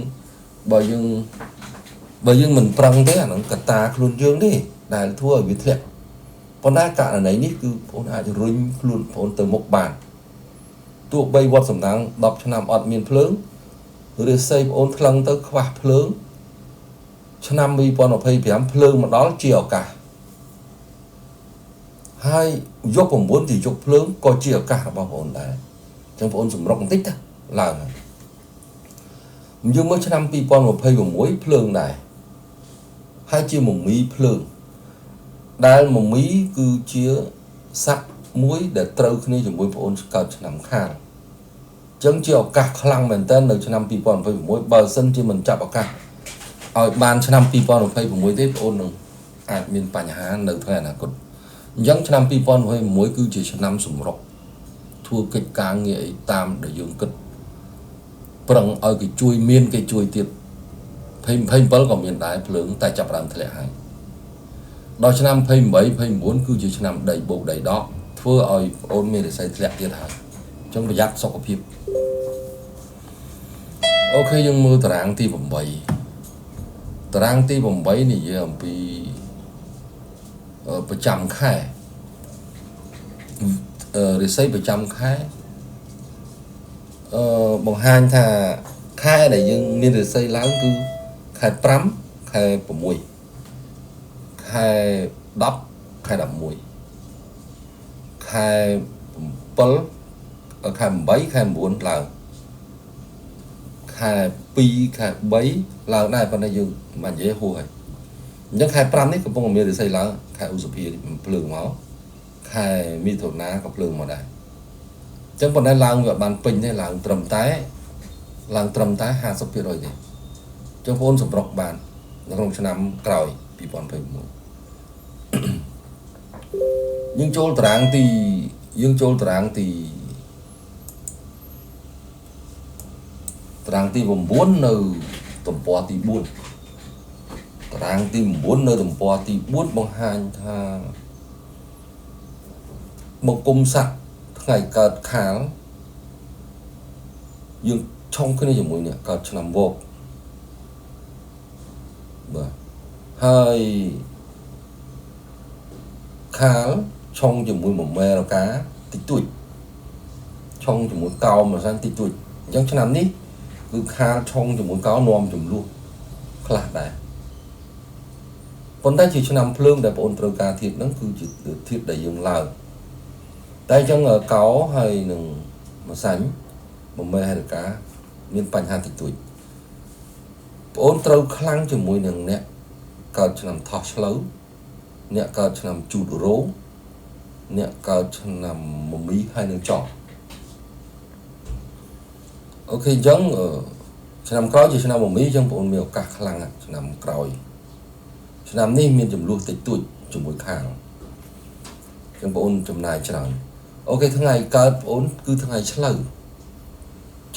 មិនប្រឹងទេអាហ្នឹងកត្តាខ្លួនយើងទេដែលធ្វើឲ្យវាធ្លាក់ប៉ុន្តែករណីនេះគឺបងអាចរុញខ្លួនបងទៅមុខបានទោះបីវត្តសំណាង10ឆ្នាំអត់មានភ្លើងរិស័យបងថ្លឹងទៅខ្វះភ្លើងឆ្នាំ2025ភ្លើងមកដល់ជាឱកាសហើយយុគ9ជាយុគភ្លើងក៏ជាឱកាសរបស់បងដែរអញ្ចឹងបងសម្រុកបន្តិចទៅឡើងយើងមើលឆ្នាំ2026ភ្លើងដែរហើយជាមមីភ្លើងដែលមមីគឺជាស័ក្តិមួយដែលត្រូវគ្នាជាមួយបងអូនកើតឆ្នាំខាលអញ្ចឹងជាឱកាសខ្លាំងមែនតើនៅឆ្នាំ2026បើសិនជាមិនចាប់ឱកាសឲ្យបានឆ្នាំ2026ទេបងអូននឹងអាចមានបញ្ហានៅថ្ងៃអនាគតអញ្ចឹងឆ្នាំ2026គឺជាឆ្នាំសម្រុកធ្វើកិច្ចការងារអីតាមដែលយើងគិតប្រឹងឲ្យគេជួយមានគេជួយទៀត27ក៏មានដែរភ្លើងតែចាប់ដើមធ្លាក់ហើយដល់ឆ្នាំ28 29គឺជាឆ្នាំដីបូកដីដកធ្វើឲ្យបងអូនមានរិស័យធ្លាក់ទៀតហើយអញ្ចឹងប្រយ័ត្នសុខភាពអូខេយើងមើលតារាងទី8តារាងទី8និយាយអំពីប្រចាំខែរិស័យប្រចាំខែបង្ហាញថាខែដែលយើងមានរិស័យឡើងគឺខែ5ខែ6ខែ10ខែ11ខែ7ខែ8ខែ9ឡើងខែ2ខែ3ឡើងដែរប៉ុន្តែយើងមិននិយាយហួសហើយអញ្ចឹងខែ5នេះកំពុងមានរិស័យឡើងខែឧសភាភ្លើងមកខែមិថុនាក៏ភ្លើងមកដែរអញ្ចឹងប៉ុន្តែឡើងវាបានពេញទេឡើងត្រឹមតែ 50%ទេអញ្ចឹងបងអូនសម្រុកបាននៅក្នុងឆ្នាំក្រោយ2026យើងចូលតារាងទីយើងចូលតារាងទី9នៅទំព័រទី4តារាងទី9នៅទំព័រទី4បង្ហាញថាបង្គំស័កថ្ងៃកើតខាលយើងឆុងគ្នាជាមួយនេះកើតឆ្នាំវកបាទហើយខាលឆុងជាមួយមួយមេរកាតិចតួចឆុងជាមួយកោមម្សិលតិចតួចអញ្ចឹងឆ្នាំនេះគឺខាលឆុងជាមួយកោនាំចំនួនខ្លះដែរប៉ុន្តែជាឆ្នាំភ្លើងដែលបងអូនត្រូវការធាតុហ្នឹងគឺជាធាតុដែលយើងឡើងតែអញ្ចឹងកោហើយនឹងម្សាញ់មួយមេហេរកាមានបញ្ហាតិចតួច បងអូនត្រូវខ្លាំងជាមួយនឹងអ្នកកើតឆ្នាំថោះឆ្លូវអ្នកកើតឆ្នាំជូតរោងអ្នកកើតឆ្នាំមមីហើយនឹងចောអូខេអញ្ចឹងឆ្នាំក្រោយជាឆ្នាំមមីអញ្ចឹងបងអូនមានឱកាសខ្លាំងឆ្នាំក្រោយឆ្នាំនេះមានចំនួនតិចតួចជាមួយខាងអញ្ចឹងបងអូនចំណាយច្រើនអូខេថ្ងៃកើតបងអូនគឺថ្ងៃឆ្លូវ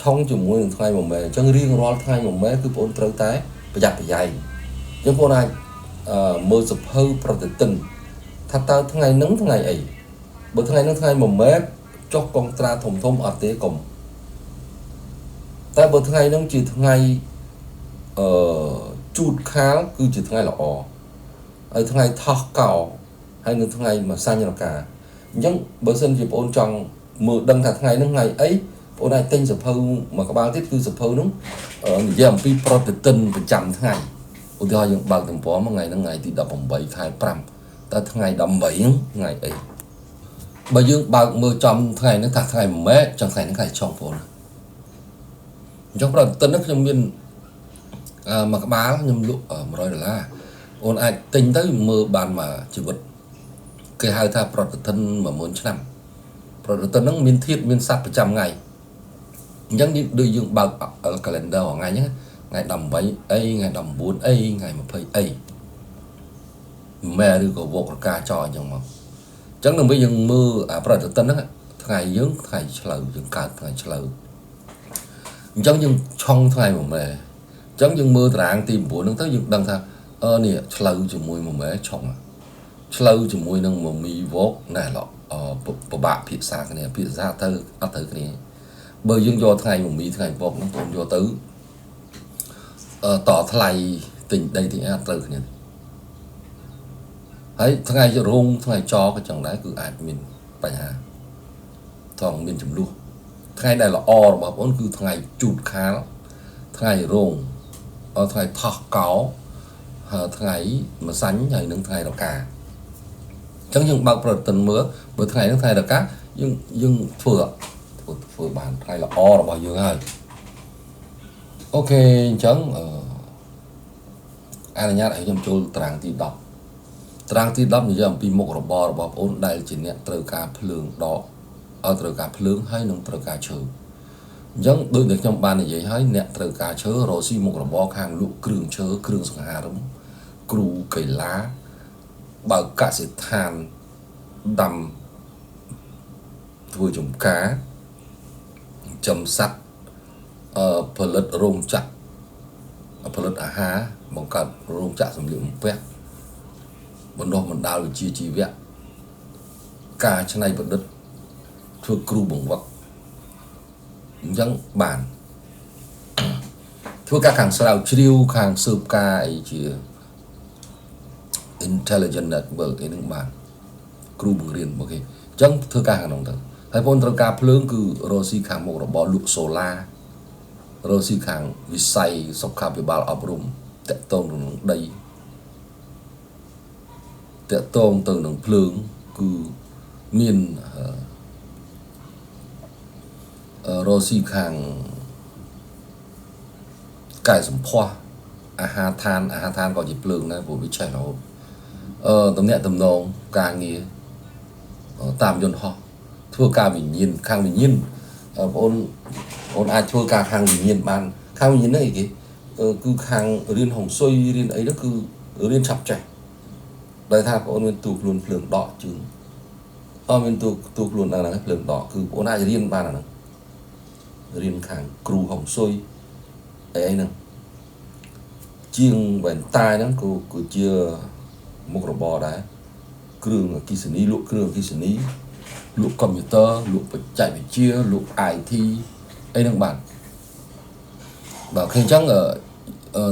ឆុងជាមួយនឹងថ្ងៃមួយម៉ែអញ្ចឹងរៀងរាល់ថ្ងៃមួយម៉ែគឺបងអូនត្រូវតែប្រយ័ត្នប្រយែងអញ្ចឹងបងអូនអាចមើលសភៅប្រតិទិនថាតើថ្ងៃហ្នឹងថ្ងៃអីបើថ្ងៃហ្នឹងថ្ងៃមួយម៉ែចុះកងត្រាធំធំអត់ទេកុំតែបើថ្ងៃហ្នឹងជាថ្ងៃអឺជូតខាលគឺជាថ្ងៃល្អហើយថ្ងៃថោះកោហើយនៅថ្ងៃម្សាញ់រកាអញ្ចឹងបើសិនជាបងអូនចង់មើលដឹងថាថ្ងៃហ្នឹងថ្ងៃអីបងអាចទិញសភៅមួយក្បាលទៀតគឺសភៅនោះនិយាយអំពីប្រតិទិនប្រចាំថ្ងៃឧទាហរណ៍យើងបើកទំព័រមួយថ្ងៃហ្នឹងថ្ងៃទី18ខែ5តើថ្ងៃ18ហ្នឹងថ្ងៃអីបើយើងបើកមើលចំថ្ងៃហ្នឹងថាថ្ងៃមួយម៉ែចង់ថ្ងៃហ្នឹងថ្ងៃចុងបងអញ្ចឹងប្រតិទិនហ្នឹងខ្ញុំមានមួយក្បាលខ្ញុំលក់100ដុល្លារអូនអាចទិញទៅមើលបានមួយជីវិតគេហៅថាប្រតិទិន10000ឆ្នាំប្រតិទិនហ្នឹងមានធាតុមានសត្វប្រចាំថ្ងៃអញ្ចឹងដូចយើងបើក calendar ថ្ងៃហ្នឹងថ្ងៃ18អីថ្ងៃ19អីថ្ងៃ20អីម៉ែឬក៏វករកាចោអញ្ចឹងមកអញ្ចឹងដើម្បីយើងមើលអាប្រតិទិនហ្នឹងថ្ងៃយើងថ្ងៃឆ្លូវយើងកើតថ្ងៃឆ្លូវអញ្ចឹងយើងឆុងថ្ងៃមួយម៉ែអញ្ចឹងយើងមើលតារាងទី9ហ្នឹងទៅយើងដឹងថាអឺនេះឆ្លូវជាមួយមួយម៉ែឆុងឆ្លូវជាមួយនឹងមមីវកណែឡពិបាកភាសាគ្នាភាសាទៅអត់ត្រូវគ្នាបើយើងយកថ្ងៃមមីថ្ងៃវកហ្នឹងបងយកទៅតថ្លៃទិញដីទិញអាត្រូវគ្នាហើយថ្ងៃរោងថ្ងៃចក៏ចឹងដែរគឺអាចមានបញ្ហាថងមានចំនួនថ្ងៃដែលល្អរបស់បងគឺថ្ងៃជូតខាលថ្ងៃរោងថ្ងៃថោះកោហើយថ្ងៃម្សាញ់ហើយនឹងថ្ងៃរកាអញ្ចឹងយើងបើកប្រតិទិនមើលបើថ្ងៃហ្នឹងថ្ងៃរកាយើងធ្វើបានថ្ងៃល្អរបស់យើងហើយអូខេអញ្ចឹងអនុញ្ញាតឲ្យខ្ញុំចូលតារាងទី10តារាងទី10និយាយអំពីមុខរបររបស់បងអូនដែលជាអ្នកត្រូវការភ្លើងដកត្រូវការភ្លើងហើយនឹងត្រូវការឈើអញ្ចឹងដូចដែលខ្ញុំបាននិយាយហើយអ្នកត្រូវការឈើរកស៊ីមុខរបរខាងលក់គ្រឿងឈើគ្រឿងសង្ហារឹមគ្រូកីឡាបើកសិដ្ឋានដាំធ្វើចំការចំសัตว์ផលិតរោងចក្រផលិតអាហារបង្កើតរោងចក្រសម្លៀកបំពាក់បណ្ដុះបណ្ដាលវិជ្ជាជីវៈការច្នៃប្រឌិតធ្វើគ្រូបង្វឹកអញ្ចឹងបានធ្វើការខាងស្រាវជ្រាវខាងស៊ើបការអីជា intelligent network អីហ្នឹងបានគ្រូបង្រៀនអូខេអញ្ចឹងធ្វើការខាងនោះទៅហើយបងត្រូវការភ្លើងគឺរកស៊ីខាងមុខរបរលក់សូឡារកស៊ីខាងវិស័យសុខាភិបាលអប់រំតាក់ទងទៅនឹងដីតាក់ទងទៅនឹងភ្លើងគឺមានរកស៊ីខាងកែសម្ផស្សអាហារឋានអាហារឋានក៏ជាភ្លើងដែរព្រោះវាឆេះរហូតតំណាក់តំណងការងារតាមយន្តហោះធ្វើការវិញ្ញាណខាងវិញ្ញាណបងអូនអាចធ្វើការខាងវិញ្ញាណបានខាងវិញ្ញាណហ្នឹងអីគេគឺខាងរៀនហុងស៊ុយរៀនអីហ្នឹងគឺរៀនឆាប់ចេះដោយថាបងអូនមានទូខ្លួនភ្លើងដកជើងអត់មានទូខ្លួនដល់ហ្នឹងភ្លើងដកគឺបងអូនអាចរៀនបានអាហ្នឹងរៀនខាងគ្រូហុងស៊ុយអីហ្នឹងជាងវ៉ែនតាហ្នឹងគឺជាមុខរបរដែរគ្រឿងអគ្គិសនីលក់គ្រឿងអគ្គិសនីលក់កុំព្យូទ័រលក់បច្ចេកវិទ្យាលក់ IT អីហ្នឹងបានបាទឃើញអញ្ចឹង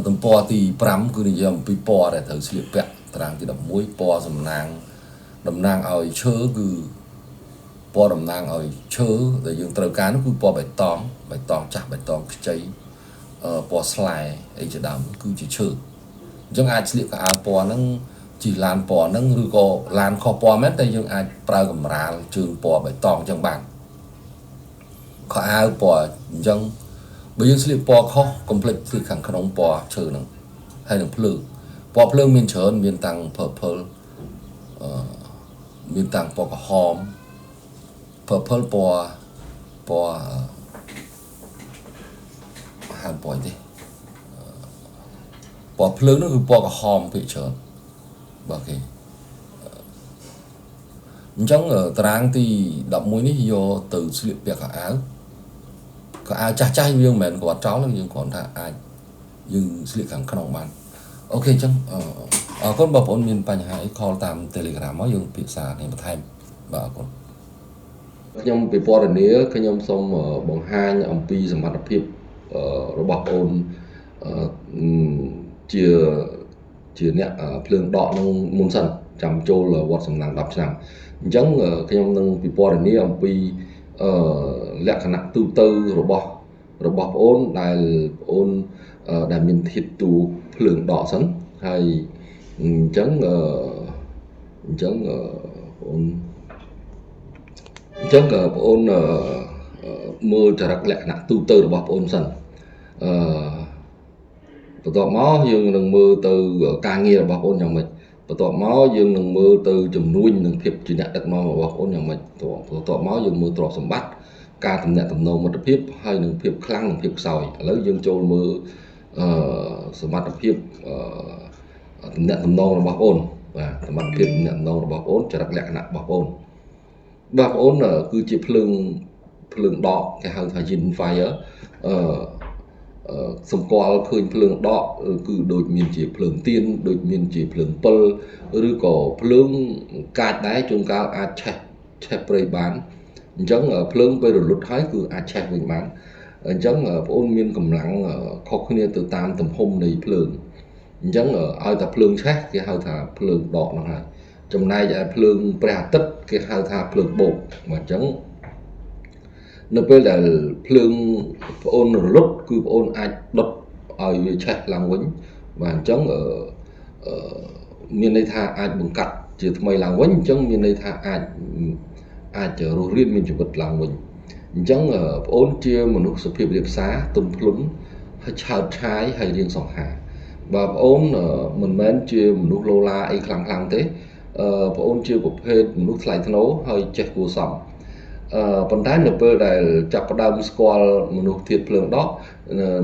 ទំព័រទី5គឺនិយាយអំពីពណ៌ដែលត្រូវស្លៀកពាក់តារាងទី11ពណ៌សំណាងតំណាងឲ្យឈើគឺពណ៌តំណាងឲ្យឈើដែលយើងត្រូវការនោះគឺពណ៌បៃតងបៃតងចាស់បៃតងខ្ចីពណ៌ស្លែអីជាដើមគឺជាឈើអញ្ចឹងអាចស្លៀកកៅអៅពណ៌ហ្នឹងជិះឡានពណ៌ហ្នឹងឬក៏ឡានខុសពណ៌មែនតែយើងអាចប្រើកម្រាលជើងពណ៌បៃតងអញ្ចឹងបានខោអាវពណ៌អញ្ចឹង បើយើងស្លៀកពណ៌ខុសកុំភ្លេចស្លៀកខាងក្នុងពណ៌ឈើហ្នឹងហើយនឹងភ្លើងពណ៌ភ្លើងមានច្រើនមានតាំង purple មានតាំងពណ៌ក្រហម purple ពណ៌ពណ៌ហៅពណ៌ទេពណ៌ភ្លើងនោះគឺពណ៌ក្រហមភាគច្រើនបាទគេអញ្ចឹងតារាងទី11នេះយកទៅស្លៀកពាក់ខោអាវខោអាវចាស់ចាស់យើងមិនមែនគាត់ចោលយើងគ្រាន់ថាអាចយើងស្លៀកខាងក្នុងបានអូខេអញ្ចឹងអរគុណបងប្អូនមានបញ្ហាអី call តាម Telegram មកយើងពិភាក្សានេះបន្ថែមបាទអរគុណខ្ញុំពិពណ៌នាខ្ញុំសូមបង្ហាញអំពីសមត្ថភាពរបស់បងជាជាអ្នកភ្លើងដកនឹងមុនសិនចាំចូលវត្តសំណាង10ឆ្នាំអញ្ចឹងខ្ញុំនឹងពិពណ៌នាអំពីលក្ខណៈទូទៅរបស់របស់បងអូនដែលបងអូនដែលមានធាតុតួភ្លើងដកសិនហើយអញ្ចឹងអញ្ចឹងបងអូនអញ្ចឹងបងអូនមើលចរិតលក្ខណៈទូទៅរបស់បងអូនសិនអឺបន្ទាប់មកយើងនឹងមើលទៅការងាររបស់បងអូនយ៉ាងម៉េចបន្ទាប់មកយើងនឹងមើលទៅចំនួននិងភាពជាអ្នកដឹកនាំរបស់បងអូនយ៉ាងម៉េចបន្ទាប់មកយើងមើលទ្រព្យសម្បត្តិការតំណាក់តំណងមិត្តភាពហើយនឹងភាពខ្លាំងនិងភាពខ្សោយឥឡូវយើងចូលមើលអឺសមត្ថភាពអឺតំណាក់តំណងរបស់បងអូនបាទសមត្ថភាពតំណាក់តំណងរបស់បងអូនចរិតលក្ខណៈរបស់បងអូនបាទបងអូនគឺជាភ្លើងភ្លើងដកគេហៅថា Yin Fire អឺសម្គាល់ឃើញភ្លើងដកគឺដូចមានជាភ្លើងទៀនដូចមានជាភ្លើងពិលឬក៏ភ្លើងកាចដែរជួនកាលអាចឆេះឆេះព្រៃបានអញ្ចឹងភ្លើងពេលរលត់ហើយគឺអាចឆេះវិញបានអញ្ចឹងបងអូនមានកម្លាំងខុសគ្នាទៅតាមទំហំនៃភ្លើងអញ្ចឹងឲ្យតែភ្លើងឆេះគេហៅថាភ្លើងដកហ្នឹងហើយចំណែកឯភ្លើងព្រះអាទិត្យគេហៅថាភ្លើងបូកបាទអញ្ចឹងនៅពេលដែលភ្លើងប្អូនរលត់គឺប្អូនអាចដុតឲ្យវាឆេះឡើងវិញបាទអញ្ចឹងអឺមានន័យថាអាចបង្កាត់ជាថ្មីឡើងវិញអញ្ចឹងមានន័យថាអាចអាចរស់រានមានជីវិតឡើងវិញអញ្ចឹងប្អូនជាមនុស្សសុភាពរាបសារទន់ភ្លន់ហើយឆើតឆាយហើយរៀងសង្ហាបាទប្អូនមិនមែនជាមនុស្សលោឡាអីខ្លាំងខ្លាំងទេប្អូនជាប្រភេទមនុស្សថ្លៃថ្នូរហើយចេះគួរសមអឺប៉ុន្តែនៅពេលដែលចាប់ផ្ដើមស្គាល់មនុស្សធាតុភ្លើងដក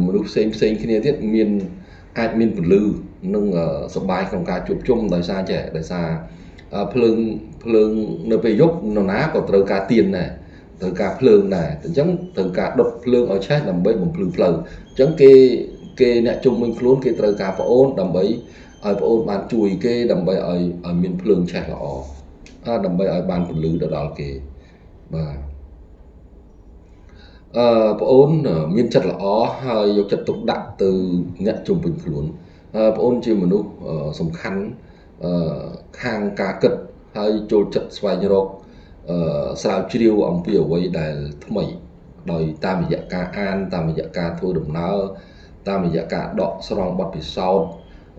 មនុស្សផ្សេងផ្សេងគ្នាទៀតមានអាចមានពលឺនិងសប្បាយក្នុងការជួបជុំដោយសារចេះដោយសារភ្លើងភ្លើងនៅពេលយប់នរណាក៏ត្រូវការទៀនដែរត្រូវការភ្លើងដែរអញ្ចឹងត្រូវការដុតភ្លើងឲ្យឆេះដើម្បីបំភ្លឺផ្លូវអញ្ចឹងគេគេអ្នកជុំវិញខ្លួនគេត្រូវការប្អូនដើម្បីឲ្យប្អូនបានជួយគេដើម្បីឲ្យឲ្យមានភ្លើងឆេះល្អដើម្បីឲ្យបានពន្លឺទៅដល់គេបាទអឺប្អូនមានចិត្តល្អហើយយកចិត្តទុកដាក់ទៅអ្នកជុំវិញខ្លួនប្អូនជាមនុស្សសំខាន់អឺខាងការគិតហើយចូលចិត្តស្វែងរកអឺស្រាវជ្រាវអំពីអ្វីដែលថ្មីដោយតាមរយៈការអានតាមរយៈការធ្វើដំណើរតាមរយៈការដកស្រង់បទពិសោធន៍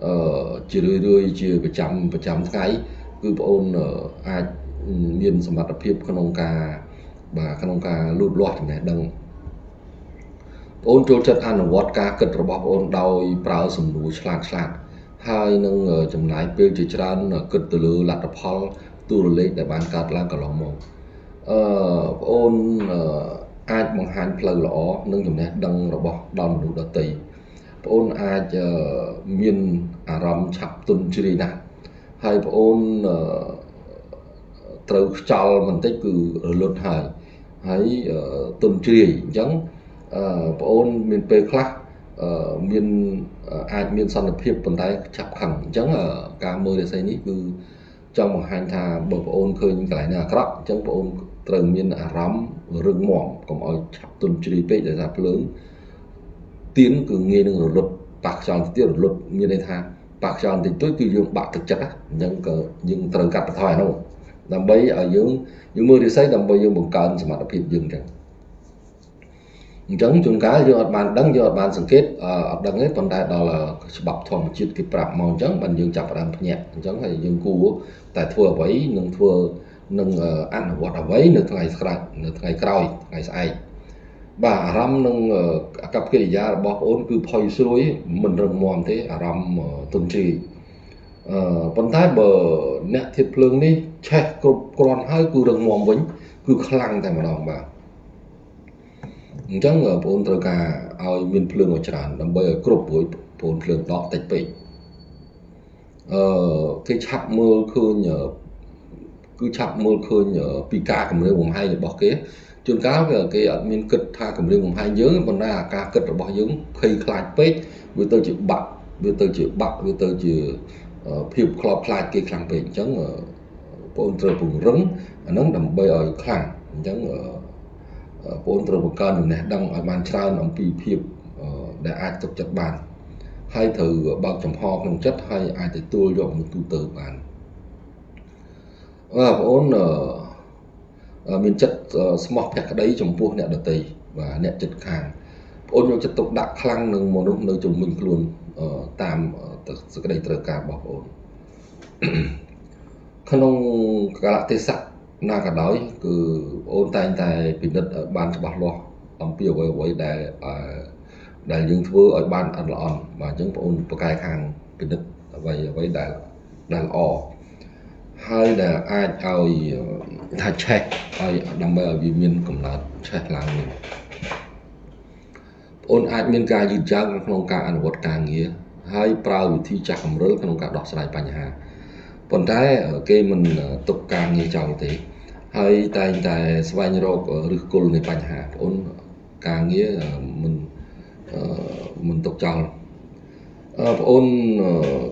អឺជារឿយរឿយជាប្រចាំប្រចាំថ្ងៃគឺប្អូនអាចមានសមត្ថភាពក្នុងការបាទក្នុងការលូតលាស់ចំណេះដឹងបងអូនចូលចិត្តអនុវត្តការគិតរបស់បងអូនដោយប្រើសំណួរឆ្លាតឆ្លាតហើយនឹងចំណាយពេលជាច្រើនគិតទៅលើលទ្ធផលទូរលេខដែលបានកើតឡើងកន្លងមកអឺបងអូនអាចបង្ហាញផ្លូវល្អនិងចំណេះដឹងរបស់ដល់មនុស្សដទៃបងអូនអាចមានអារម្មណ៍ឆាប់ទន់ជ្រាយណាស់ហើយបងអូនត្រូវខ្យល់បន្តិចគឺរលត់ហើយហើយទន់ជ្រាយអញ្ចឹងបងអូនមានពេលខ្លះមានអាចមានសន្តិភាពប៉ុន្តែឆាប់ខឹងអញ្ចឹងការមើលរាសីនេះគឺចង់បង្ហាញថាបើបងអូនឃើញកន្លែងណាអាក្រក់អញ្ចឹងបងអូនត្រូវមានអារម្មណ៍រឹងមាំកុំឲ្យឆាប់ទន់ជ្រាយពេកដោយសារភ្លើងទៀនគឺងាយនឹងរលត់ប៉ះខ្យល់ទៀតរលត់មានន័យថាប៉ះខ្យល់បន្តិចតួចគឺយើងបាក់ទឹកចិត្តអញ្ចឹងក៏យើងត្រូវកាត់បន្ថយអានោះដើម្បីឲ្យយើងយើងមើលរាសីដើម្បីយើងបង្កើនសមត្ថភាពយើងអញ្ចឹងអញ្ចឹងជួនកាលយើងអត់បានដឹងយើងអត់បានសង្កេតអត់ដឹងទេប៉ុន្តែដល់ច្បាប់ធម្មជាតិគេប្រាប់មកអញ្ចឹងបានយើងចាប់ផ្ដើមភ្ញាក់អញ្ចឹងហើយយើងគួរតែធ្វើអ្វីនឹងធ្វើនឹងអនុវត្តអ្វីនៅថ្ងៃស្រាច់នៅថ្ងៃក្រោយថ្ងៃស្អែក បាទអារម្មណ៍នឹងអាកប្បកិរិយារបស់បងអូនគឺផុយស្រួយមិនរឹងមាំទេអារម្មណ៍ទន់ជ្រាយប៉ុន្តែបើអ្នកធាតុភ្លើងនេះឆេះគ្រប់គ្រាន់ហើយគឺរឹងមាំវិញគឺខ្លាំងតែម្ដងបាទអញ្ចឹងបងប្អូនត្រូវការឲ្យមានភ្លើងឲ្យច្រើនដើម្បីឲ្យគ្រប់ព្រោះបងប្អូនភ្លើងដកតិចពេកគេឆាប់មើលឃើញគឺឆាប់មើលឃើញពីការគម្រាមកំហែងរបស់គេជួនកាលគេអត់មានគិតថាគម្រាមកំហែងយើងប៉ុន្តែអាការគិតរបស់យើងភ័យខ្លាចពេកវាទៅជាបាក់វាទៅជាបាក់វាទៅជាភាពខ្លោបខ្លាចគេខ្លាំងពេកអញ្ចឹងបងអូនត្រូវពង្រឹងអាហ្នឹងដើម្បីឲ្យខ្លាំងអញ្ចឹងបងអូនត្រូវបង្កើនចំណេះដឹងឲ្យបានច្រើនអំពីភាពដែលអាចទុកចិត្តបានហើយត្រូវបើកចំហក្នុងចិត្តហើយអាចទទួលយកមនុស្សទូទៅបានបាទបងអូនមានចិត្តស្មោះភក្តីចំពោះអ្នកដទៃបាទអ្នកចិត្តខាងបងអូនយកចិត្តទុកដាក់ខ្លាំងនឹងមនុស្សនៅជុំវិញខ្លួនតាមសេចក្តីត្រូវការរបស់បងអូនក្នុងកាលៈទេសៈណាក៏ដោយគឺបងអូនតែងតែពិនិត្យឲ្យបានច្បាស់លាស់អំពីអ្វីៗដែលយើងធ្វើឲ្យបានអត់ល្អន់បាទអញ្ចឹងបងអូនប្រកែខាងពិនិត្យអ្វីៗដែលល្អហើយដែលអាចឲ្យថាឆេះឲ្យដើម្បីឲ្យវាមានកំណត់ឆេះឡើងវិញបងអូនអាចមានការយឺតយ៉ាវក្នុងការអនុវត្តការងារហើយប្រើវិធីចាស់កម្រិលក្នុងការដោះស្រាយបញ្ហាប៉ុន្តែគេមិនទុកការងារចោលទេហើយតែងតែស្វែងរកឫសគល់នៃបញ្ហាបងអូនការងារមិនទុកចោលបងអូន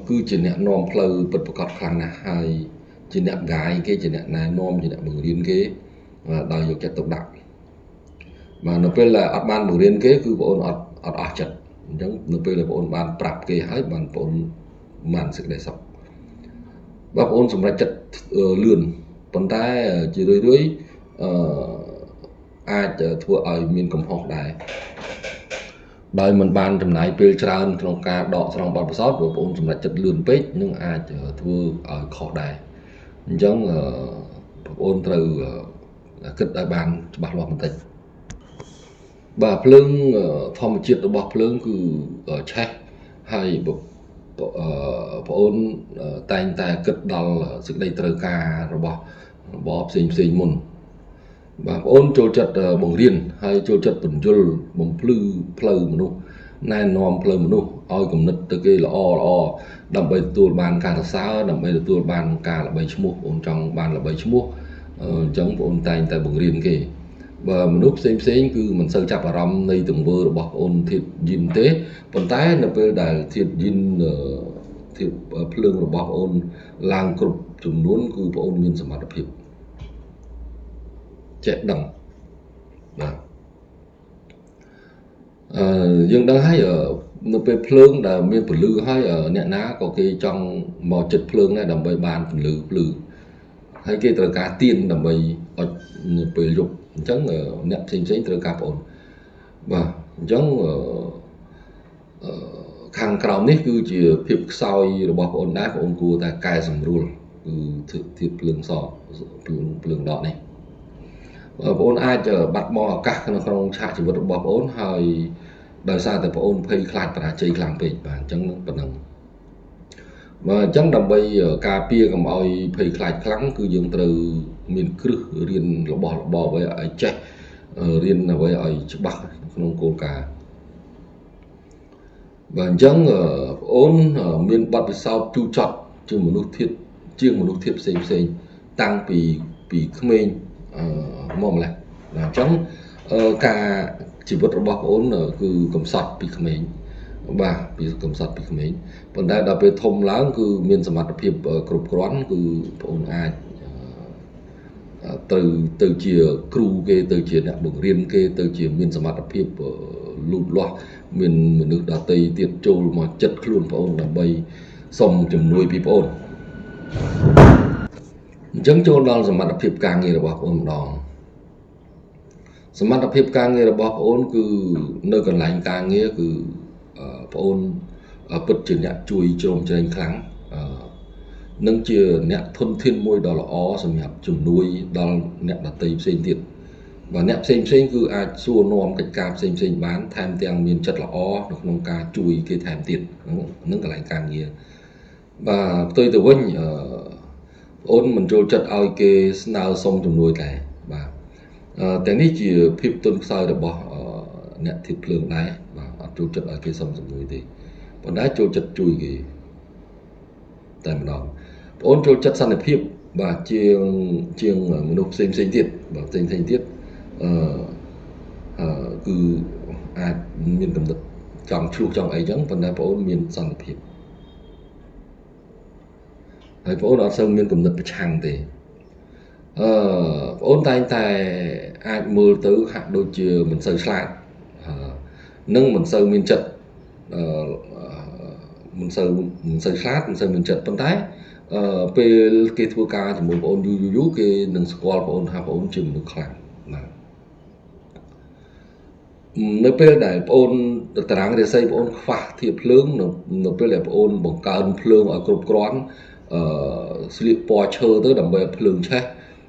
គឺជាអ្នកនាំផ្លូវពិតប្រាកដខ្លាំងណាស់ហើយជាអ្នកកាយគេជាអ្នកណែនាំជាអ្នកបង្រៀនគេដោយយកចិត្តទុកដាក់បាទនៅពេលដែលអត់បានបង្រៀនគេគឺបងអូនអត់អស់ចិត្តអញ្ចឹងនៅពេលដែលបងអូនបានប្រាប់គេហើយបានបងអូនបានសេចក្តីសុខបាទបងអូនសម្រេចចិត្តលឿនប៉ុន្តែជារឿយៗអាចធ្វើឲ្យមានកំហុសដែរដោយមិនបានចំណាយពេលច្រើនក្នុងការដកស្រង់បទពិសោធន៍បងប្អូនសម្រេចចិត្តលឿនពេកនឹងអាចធ្វើឲ្យខុសដែរអញ្ចឹងបងប្អូនត្រូវគិតឲ្យបានច្បាស់លាស់បន្តិចបាទភ្លើងធម្មជាតិរបស់ភ្លើងគឺឆេះហើយបងប្អូនតែងតែគិតដល់សេចក្តីត្រូវការរបស់របបផ្សេងៗមុនបាទបងអូនចូលចិត្តបង្រៀនហើយចូលចិត្តពន្យល់បំភ្លឺផ្លូវមនុស្សណែនាំផ្លូវមនុស្សឲ្យគំនិតទៅគេល្អល្អដើម្បីទទួលបានការសរសើរដើម្បីទទួលបានការល្បីឈ្មោះបងអូនចង់បានល្បីឈ្មោះអញ្ចឹងបងអូនតែងតែបង្រៀនគេបើមនុស្សផ្សេងៗគឺមិនសូវចាប់អារម្មណ៍នៃទង្វើរបស់បងអូនធាតុយិនទេប៉ុន្តែនៅពេលដែលធាតុយិនធាតុភ្លើងរបស់បងអូនឡើងគ្រប់ចំនួនគឺបងអូនមានសមត្ថភាពចេះដឹងបាទយើងដឹងហើយនៅពេលភ្លើងដែលមានពន្លឺហើយអ្នកណាក៏គេចង់មកចិត្តភ្លើងដែរដើម្បីបានពន្លឺភ្លឺហើយគេត្រូវការទៀនដើម្បីអុចនៅពេលយប់អញ្ចឹងអ្នកផ្សេងៗត្រូវការបងអូនបាទអញ្ចឹងខាងក្រោមនេះគឺជាភាពខ្សោយរបស់បងអូនដែរបងអូនគួរតែកែសម្រួលគឺធាតុភ្លើងសភ្លើងដកនេះបងប្អូនអាចបាត់បង់ឱកាសក្នុងឆាកជីវិតរបស់បងប្អូនហើយដោយសារតែបងប្អូនភ័យខ្លាចបរាជ័យខ្លាំងពេកបាទអញ្ចឹងប៉ុណ្ណឹងបាទអញ្ចឹងដើម្បីការពារកុំឲ្យភ័យខ្លាចខ្លាំងគឺយើងត្រូវមានគ្រឹះរៀនរបស់របរអ្វីឲ្យចេះរៀនអ្វីឲ្យច្បាស់ក្នុងគោលការណ៍បាទអញ្ចឹងបងប្អូនមានបទពិសោធន៍ជូរចត់ជាងមនុស្សធាតុផ្សេងៗតាំងពីក្មេងមកម្លេះបាទអញ្ចឹងការជីវិតរបស់បងអូនគឺកំសត់ពីក្មេងបាទពីកំសត់ពីក្មេងប៉ុន្តែដល់ពេលធំឡើងគឺមានសមត្ថភាពគ្រប់គ្រាន់គឺបងអូនអាចទៅជាគ្រូគេទៅជាអ្នកបង្រៀនគេទៅជាមានសមត្ថភាពលូតលាស់មានមនុស្សដទៃទៀតចូលមកចិត្តខ្លួនបងអូនដើម្បីសុំជំនួយពីបងអូនអញ្ចឹងចូលដល់សមត្ថភាពការងាររបស់បងអូនម្ដងសមត្ថភាពការងាររបស់បងអូនគឺនៅកន្លែងការងារគឺបងអូនពិតជាអ្នកជួយជ្រោមជ្រែងខ្លាំងនិងជាអ្នកធនធានមួយដ៏ល្អសម្រាប់ជំនួយដល់អ្នកដទៃផ្សេងទៀត បាទអ្នកផ្សេងផ្សេងគឺអាចសួរនាំកិច្ចការផ្សេងផ្សេងបានថែមទាំងមានចិត្តល្អនៅក្នុងការជួយគេថែមទៀតនឹងកន្លែងការងារបាទផ្ទុយទៅវិញអឺបងមិនចូលចិត្តឲ្យគេស្នើសុំជំនួយដែរបាទទាំងនេះជាភាពទន់ខ្សោយរបស់អ្នកធាតុភ្លើងដែរបាទអត់ចូលចិត្តឲ្យគេសុំជំនួយទេប៉ុន្តែចូលចិត្តជួយគេតែម្ដងបងចូលចិត្តសន្តិភាពបាទជាងមនុស្សផ្សេងផ្សេងទៀតបាទផ្សេងផ្សេងទៀតអឺគឺអាចមានកំណត់ចង់ឆ្លោះចង់អីចឹងប៉ុន្តែបងមានសន្តិភាពហើយបងអត់សូវមានគំនិតប្រឆាំងទេអឺបងតែងតែអាចមើលទៅហាក់ដូចជាមិនសូវឆ្លាតនិងមិនសូវមានចិត្តអឺមិនសូវឆ្លាតមិនសូវមានចិត្តប៉ុន្តែអឺពេលគេធ្វើការជាមួយបងយូរយូរគេនឹងស្គាល់បងថាបងជាមនុស្សខ្លាំងបាទនៅពេលដែលបងតារាងរាសីបងខ្វះធាតុភ្លើងនៅពេលដែលបងបង្កើនភ្លើងឲ្យគ្រប់គ្រាន់អឺស្លៀកពណ៌ឈើទៅដើម្បីឲ្យភ្លើងឆេះ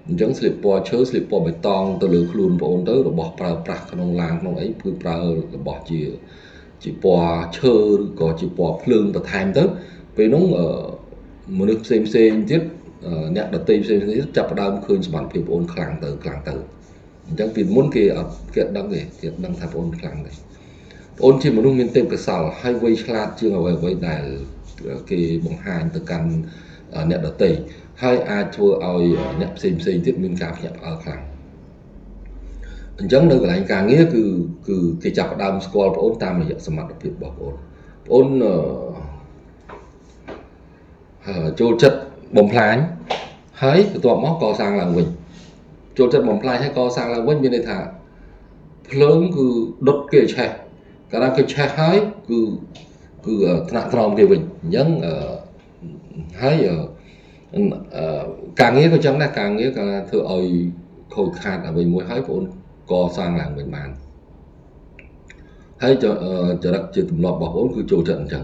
អញ្ចឹងស្លៀកពណ៌ឈើស្លៀកពណ៌បៃតងទៅលើខ្លួនបងទៅរបស់ប្រើប្រាស់ក្នុងឡានក្នុងអីគឺប្រើរបស់ជាពណ៌ឈើឬក៏ជាពណ៌ភ្លើងបន្ថែមទៅពេលនោះមនុស្សផ្សេងផ្សេងទៀតអ្នកដទៃផ្សេងផ្សេងទៀតចាប់ផ្ដើមឃើញសមត្ថភាពបងខ្លាំងទៅខ្លាំងទៅអញ្ចឹងពីមុនគេអត់គេដឹងទេគេដឹងថាបងខ្លាំងទេបងជាមនុស្សមានទេពកោសល្យហើយវៃឆ្លាតជាងអ្វីៗដែលគេបង្ហាញទៅកាន់អ្នកដទៃហើយអាចធ្វើឲ្យអ្នកផ្សេងផ្សេងទៀតមានការភ្ញាក់ផ្អើលខ្លាំងអញ្ចឹងនៅកន្លែងការងារគឺគេចាប់ផ្ដើមស្គាល់បងតាមរយៈសមត្ថភាពរបស់បងបងចូលចិត្តបំផ្លាញហើយបន្ទាប់មកកសាងឡើងវិញចូលចិត្តបំផ្លាញហើយកសាងឡើងវិញមានន័យថាភ្លើងគឺដុតគេឆេះកាលណាគេឆេះហើយគឺថ្នាក់ត្រោមគេវិញអញ្ចឹងហើយការងារក៏ចឹងដែរការងារកាលណាធ្វើឲ្យខូចខាតអ្វីមួយហើយបងកសាងឡើងវិញបានហើយចរិតជាទម្លាប់របស់បងគឺចូលចិត្តអញ្ចឹង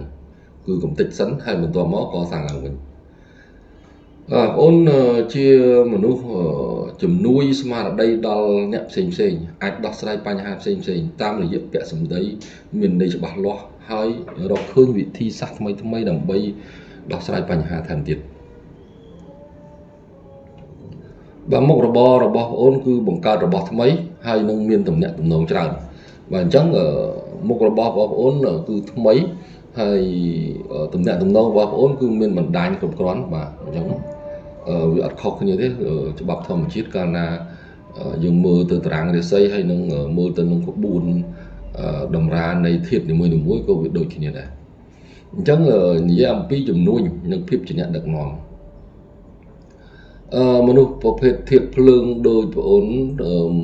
គឺកំតិចសិនហើយបន្ទាប់មកកសាងឡើងវិញបងជាមនុស្សជំនួយស្មារតីដល់អ្នកផ្សេងផ្សេងអាចដោះស្រាយបញ្ហាផ្សេងផ្សេងតាមរយៈពាក្យសម្ដីមានន័យច្បាស់លាស់ហើយរកឃើញវិធីសាស្ត្រថ្មីថ្មីដើម្បីដោះស្រាយបញ្ហាថែមទៀតបាទមុខរបររបស់បងគឺបង្កើតរបស់ថ្មីហើយនឹងមានទំនាក់ទំនងច្រើនបាទអញ្ចឹងមុខរបររបស់បងគឺថ្មីហើយទំនាក់ទំនងរបស់បងគឺមានបណ្ដាញគ្រប់គ្រាន់បាទអញ្ចឹងវាអត់ខុសគ្នាទេច្បាប់ធម្មជាតិកាលណាយើងមើលទៅតារាងរាសីហើយនឹងមើលទៅនឹងក្បួនតម្រានៃធាតុនីមួយៗក៏វាដូចគ្នាដែរអញ្ចឹងនិយាយអំពីចំនួននិងភាពជាអ្នកដឹកនាំមនុស្សប្រភេទធាតុភ្លើងដូចបង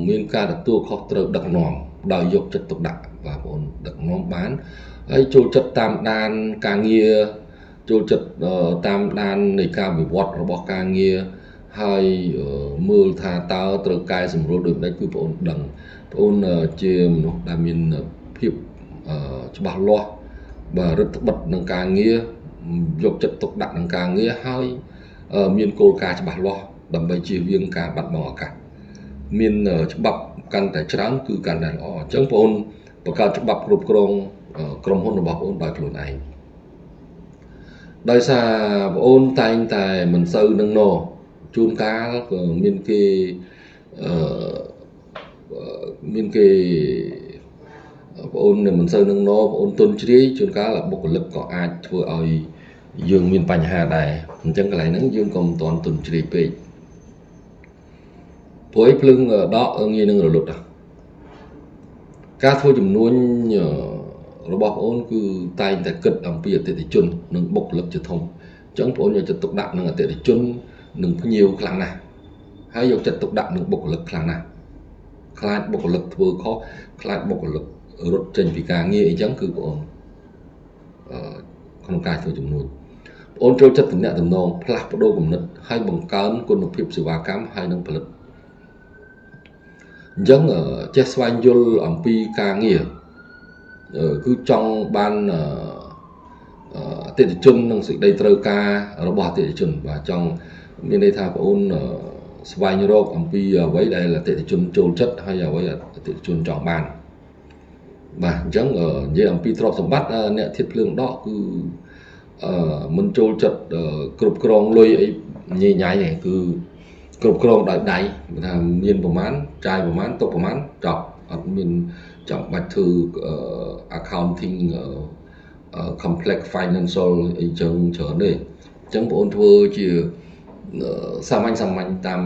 មានការទទួលខុសត្រូវដឹកនាំដោយយកចិត្តទុកដាក់បាទបងដឹកនាំបានហើយចូលចិត្តតាមដានការងារចូលចិត្តតាមដាននៃការវិវត្តរបស់ការងារហើយមើលថាតើត្រូវកែសម្រួលដូចម្ដេចគឺបងដឹងបងជាមនុស្សដែលមានភាពច្បាស់លាស់បាទរឹតបន្តឹងនឹងការងារយកចិត្តទុកដាក់នឹងការងារហើយមានគោលការណ៍ច្បាស់លាស់ដើម្បីជៀសវាងការបាត់បង់ឱកាសមានច្បាប់កាន់តែច្រើនគឺកាន់តែល្អអញ្ចឹងបងបង្កើតច្បាប់គ្រប់គ្រងក្រុមហ៊ុនរបស់បងដោយខ្លួនឯងដោយសារបងតែងតែមិនសូវនឹងណជួនកាលក៏មានគេមានគេបងមិនសូវនឹងណបងទុនជ្រាយជួនកាលបុគ្គលិកក៏អាចធ្វើឲ្យយើងមានបញ្ហាដែរអញ្ចឹងកន្លែងហ្នឹងយើងក៏មិនទាន់ទុនជ្រាយពេកព្រោះឯភ្លើងដកងាយនឹងរលត់ការធ្វើចំនួនរបស់បងគឺតែងតែគិតអំពីអតិថិជននិងបុគ្គលិកជាធំអញ្ចឹងបងយកចិត្តទុកដាក់នឹងអតិថិជននិងភ្ញៀវខ្លាំងណាស់ហើយយកចិត្តទុកដាក់នឹងបុគ្គលិកខ្លាំងណាស់ខ្លាចបុគ្គលិកធ្វើខុសខ្លាចបុគ្គលិករត់ចេញពីការងារអីចឹងគឺបងក្នុងការធ្វើចំនួនបងចូលចិត្តទំនាក់ទំនងផ្លាស់ប្ដូរគំនិតហើយបង្កើនគុណភាពសេវាកម្មហើយនឹងផលិតអញ្ចឹងចេះស្វែងយល់អំពីការងារគឺចង់បានអតិថិជននិងសេចក្តីត្រូវការរបស់អតិថិជនបាទចង់មានន័យថាបង ស្វែងរកអំពីអ្វីដែលអតិថិជនចូលចិត្តហើយអ្វីអតិថិជនចង់បានបាទអញ្ចឹងនិយាយអំពីទ្រព្យសម្បត្តិអ្នកធាតុភ្លើងដកគឺមិនចូលចិត្តគ្រប់គ្រងលុយអីញ៉ៃញ៉ៃទេគឺគ្រប់គ្រងដោយដៃថាមានប្រមាណចាយប្រមាណទុកប្រមាណចប់អត់មានចាំបាច់ធ្វើ accounting complex financial អីចឹងច្រើនទេអញ្ចឹងបងអូនធ្វើជាសាមញ្ញសាមញ្ញតាម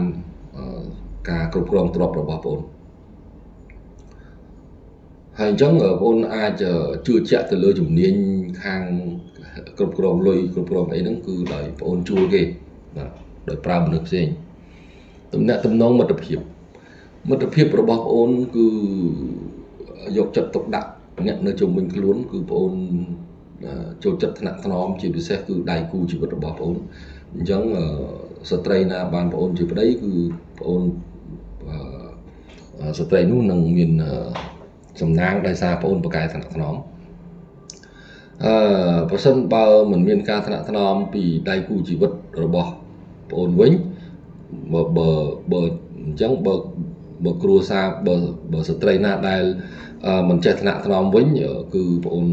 ការគ្រប់គ្រងទ្រព្យរបស់បងអូនហើយអញ្ចឹងបងអូនអាចជឿជាក់ទៅលើជំនាញខាងគ្រប់គ្រងលុយគ្រប់គ្រងអីហ្នឹងគឺដោយបងអូនជួលគេបាទដោយប្រើមនុស្សផ្សេងទំនាក់ទំនងមិត្តភាពមិត្តភាពរបស់បងអូនគឺយកចិត្តទុកដាក់អ្នកនៅជុំវិញខ្លួនគឺបងអូនចូលចិត្តថ្នាក់ថ្នមជាពិសេសគឺដៃគូជីវិតរបស់បងអូនអញ្ចឹងស្ត្រីណាបានបងអូនជាប្តីគឺបងអូនស្ត្រីនោះនឹងមានសំណាងដោយសារបងអូនប្រកែថ្នាក់ថ្នមប្រសិនបើមិនមានការថ្នាក់ថ្នមពីដៃគូជីវិតរបស់បងអូនវិញបើបើបើអញ្ចឹងបើបើគ្រួសារបើបើស្ត្រីណាដែលមិនចេះថ្នាក់ថ្នមវិញគឺបងអូន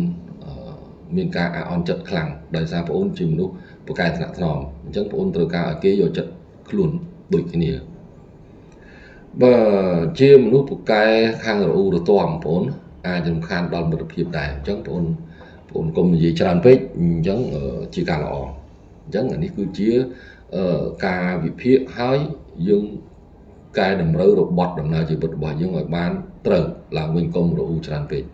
មានការអាក់អន់ចិត្តខ្លាំងដោយសារបងអូនជាមនុស្សប្រកែថ្នាក់ថ្នមអញ្ចឹងបងអូនត្រូវការឲ្យគេយកចិត្តខ្លួនដូចគ្នាបើជាមនុស្សប្រកែខាងរអ៊ូរទាំបងអូនអាចរំខានដល់មិត្តភាពដែរអញ្ចឹងបងអូនកុំនិយាយច្រើនពេកអញ្ចឹងជាការល្អអញ្ចឹងអានេះគឺជាការវិភាគហើយយើងកែតម្រូវរបត់ដំណើរជីវិតរបស់យើងឲ្យបានត្រូវឡើងវិញកុំរអ៊ូច្រើនពេក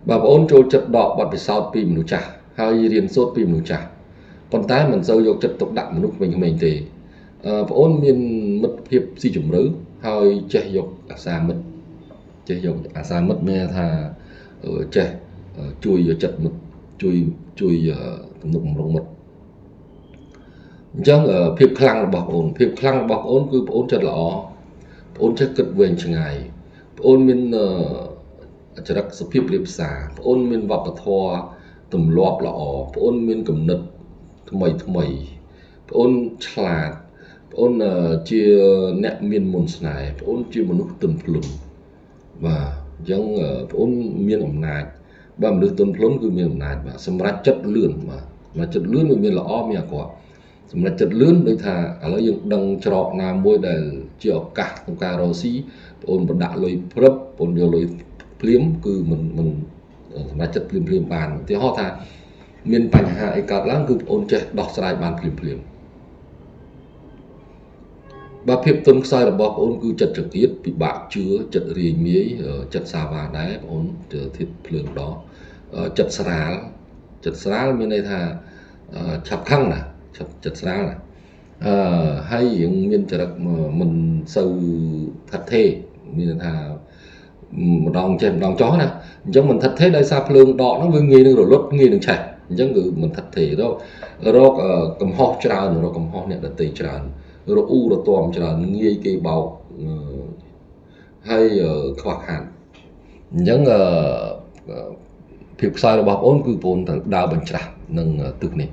បាទបងអូនចូលចិត្តដកបទពិសោធន៍ពីមនុស្សចាស់ហើយរៀនសូត្រពីមនុស្សចាស់ប៉ុន្តែមិនសូវយកចិត្តទុកដាក់មនុស្សក្មេងៗទេបងអូនមានមិត្តភាពស៊ីជម្រៅហើយចេះយកអាសាមិត្តចេះយកអាសាមិត្តមានថាចេះជួយយកចិត្តមិត្តជួយជួយទំនុកបំរុងមិត្តអញ្ចឹងភាពខ្លាំងរបស់បងអូនភាពខ្លាំងរបស់បងអូនគឺបងអូនចិត្តល្អបងអូនចេះគិតវែងឆ្ងាយបងអូនមានចរិតសុភាពរាបសារបងអូនមានវប្បធម៌ទម្លាប់ល្អបងអូនមានគំនិតថ្មីថ្មីបងអូនឆ្លាតបងអូនជាអ្នកមានមន្តស្នេហ៍បងអូនជាមនុស្សទន់ភ្លន់បាទអញ្ចឹងបងអូនមានអំណាចបាទមនុស្សទន់ភ្លន់គឺមានអំណាចបាទសម្រាប់ចិត្តលឿនបាទសម្រាប់ចិត្តលឿនវាមានល្អមានអាក្រក់សម្រាប់ចិត្តលឿនដូចថាឥឡូវយើងដឹងច្រកណាមួយដែលជាឱកាសក្នុងការរកស៊ីបងអូនប្រដាក់លុយព្រឹបបងអូនយកលុយភ្លាមគឺមិនសម្រាប់ចិត្តភ្លាមភ្លាមបានឧទាហរណ៍ថាមានបញ្ហាអីកើតឡើងគឺបងអូនចេះដោះស្រាយបានភ្លាមភ្លាមបាទភាពទន់ខ្សោយរបស់បងអូនគឺចិត្តចង្អៀតពិបាកជឿចិត្តរាយមាយចិត្តសាវ៉ាដែរបងអូនធាតុភ្លើងដកចិត្តស្រាលចិត្តស្រាលមានន័យថាឆាប់ខឹងណាចិត្តស្រាលណាហើយយើងមានចរិតមិនសូវថិតថេរមានន័យថាម្ដងចេះម្ដងចោះណាអញ្ចឹងមិនថិតថេរដោយសារភ្លើងដកហ្នឹងវាងាយនឹងរលត់ងាយនឹងឆេះអញ្ចឹងគឺមិនថិតថេររកកំហុសច្រើនរកកំហុសអ្នកដទៃច្រើនរអ៊ូរទាំច្រើនងាយគេបោកហើយខ្វះខាតអញ្ចឹងភាពខ្សោយរបស់បងអូនគឺបងអូនត្រូវដើរបញ្ច្រាស់នឹងទិសនេះ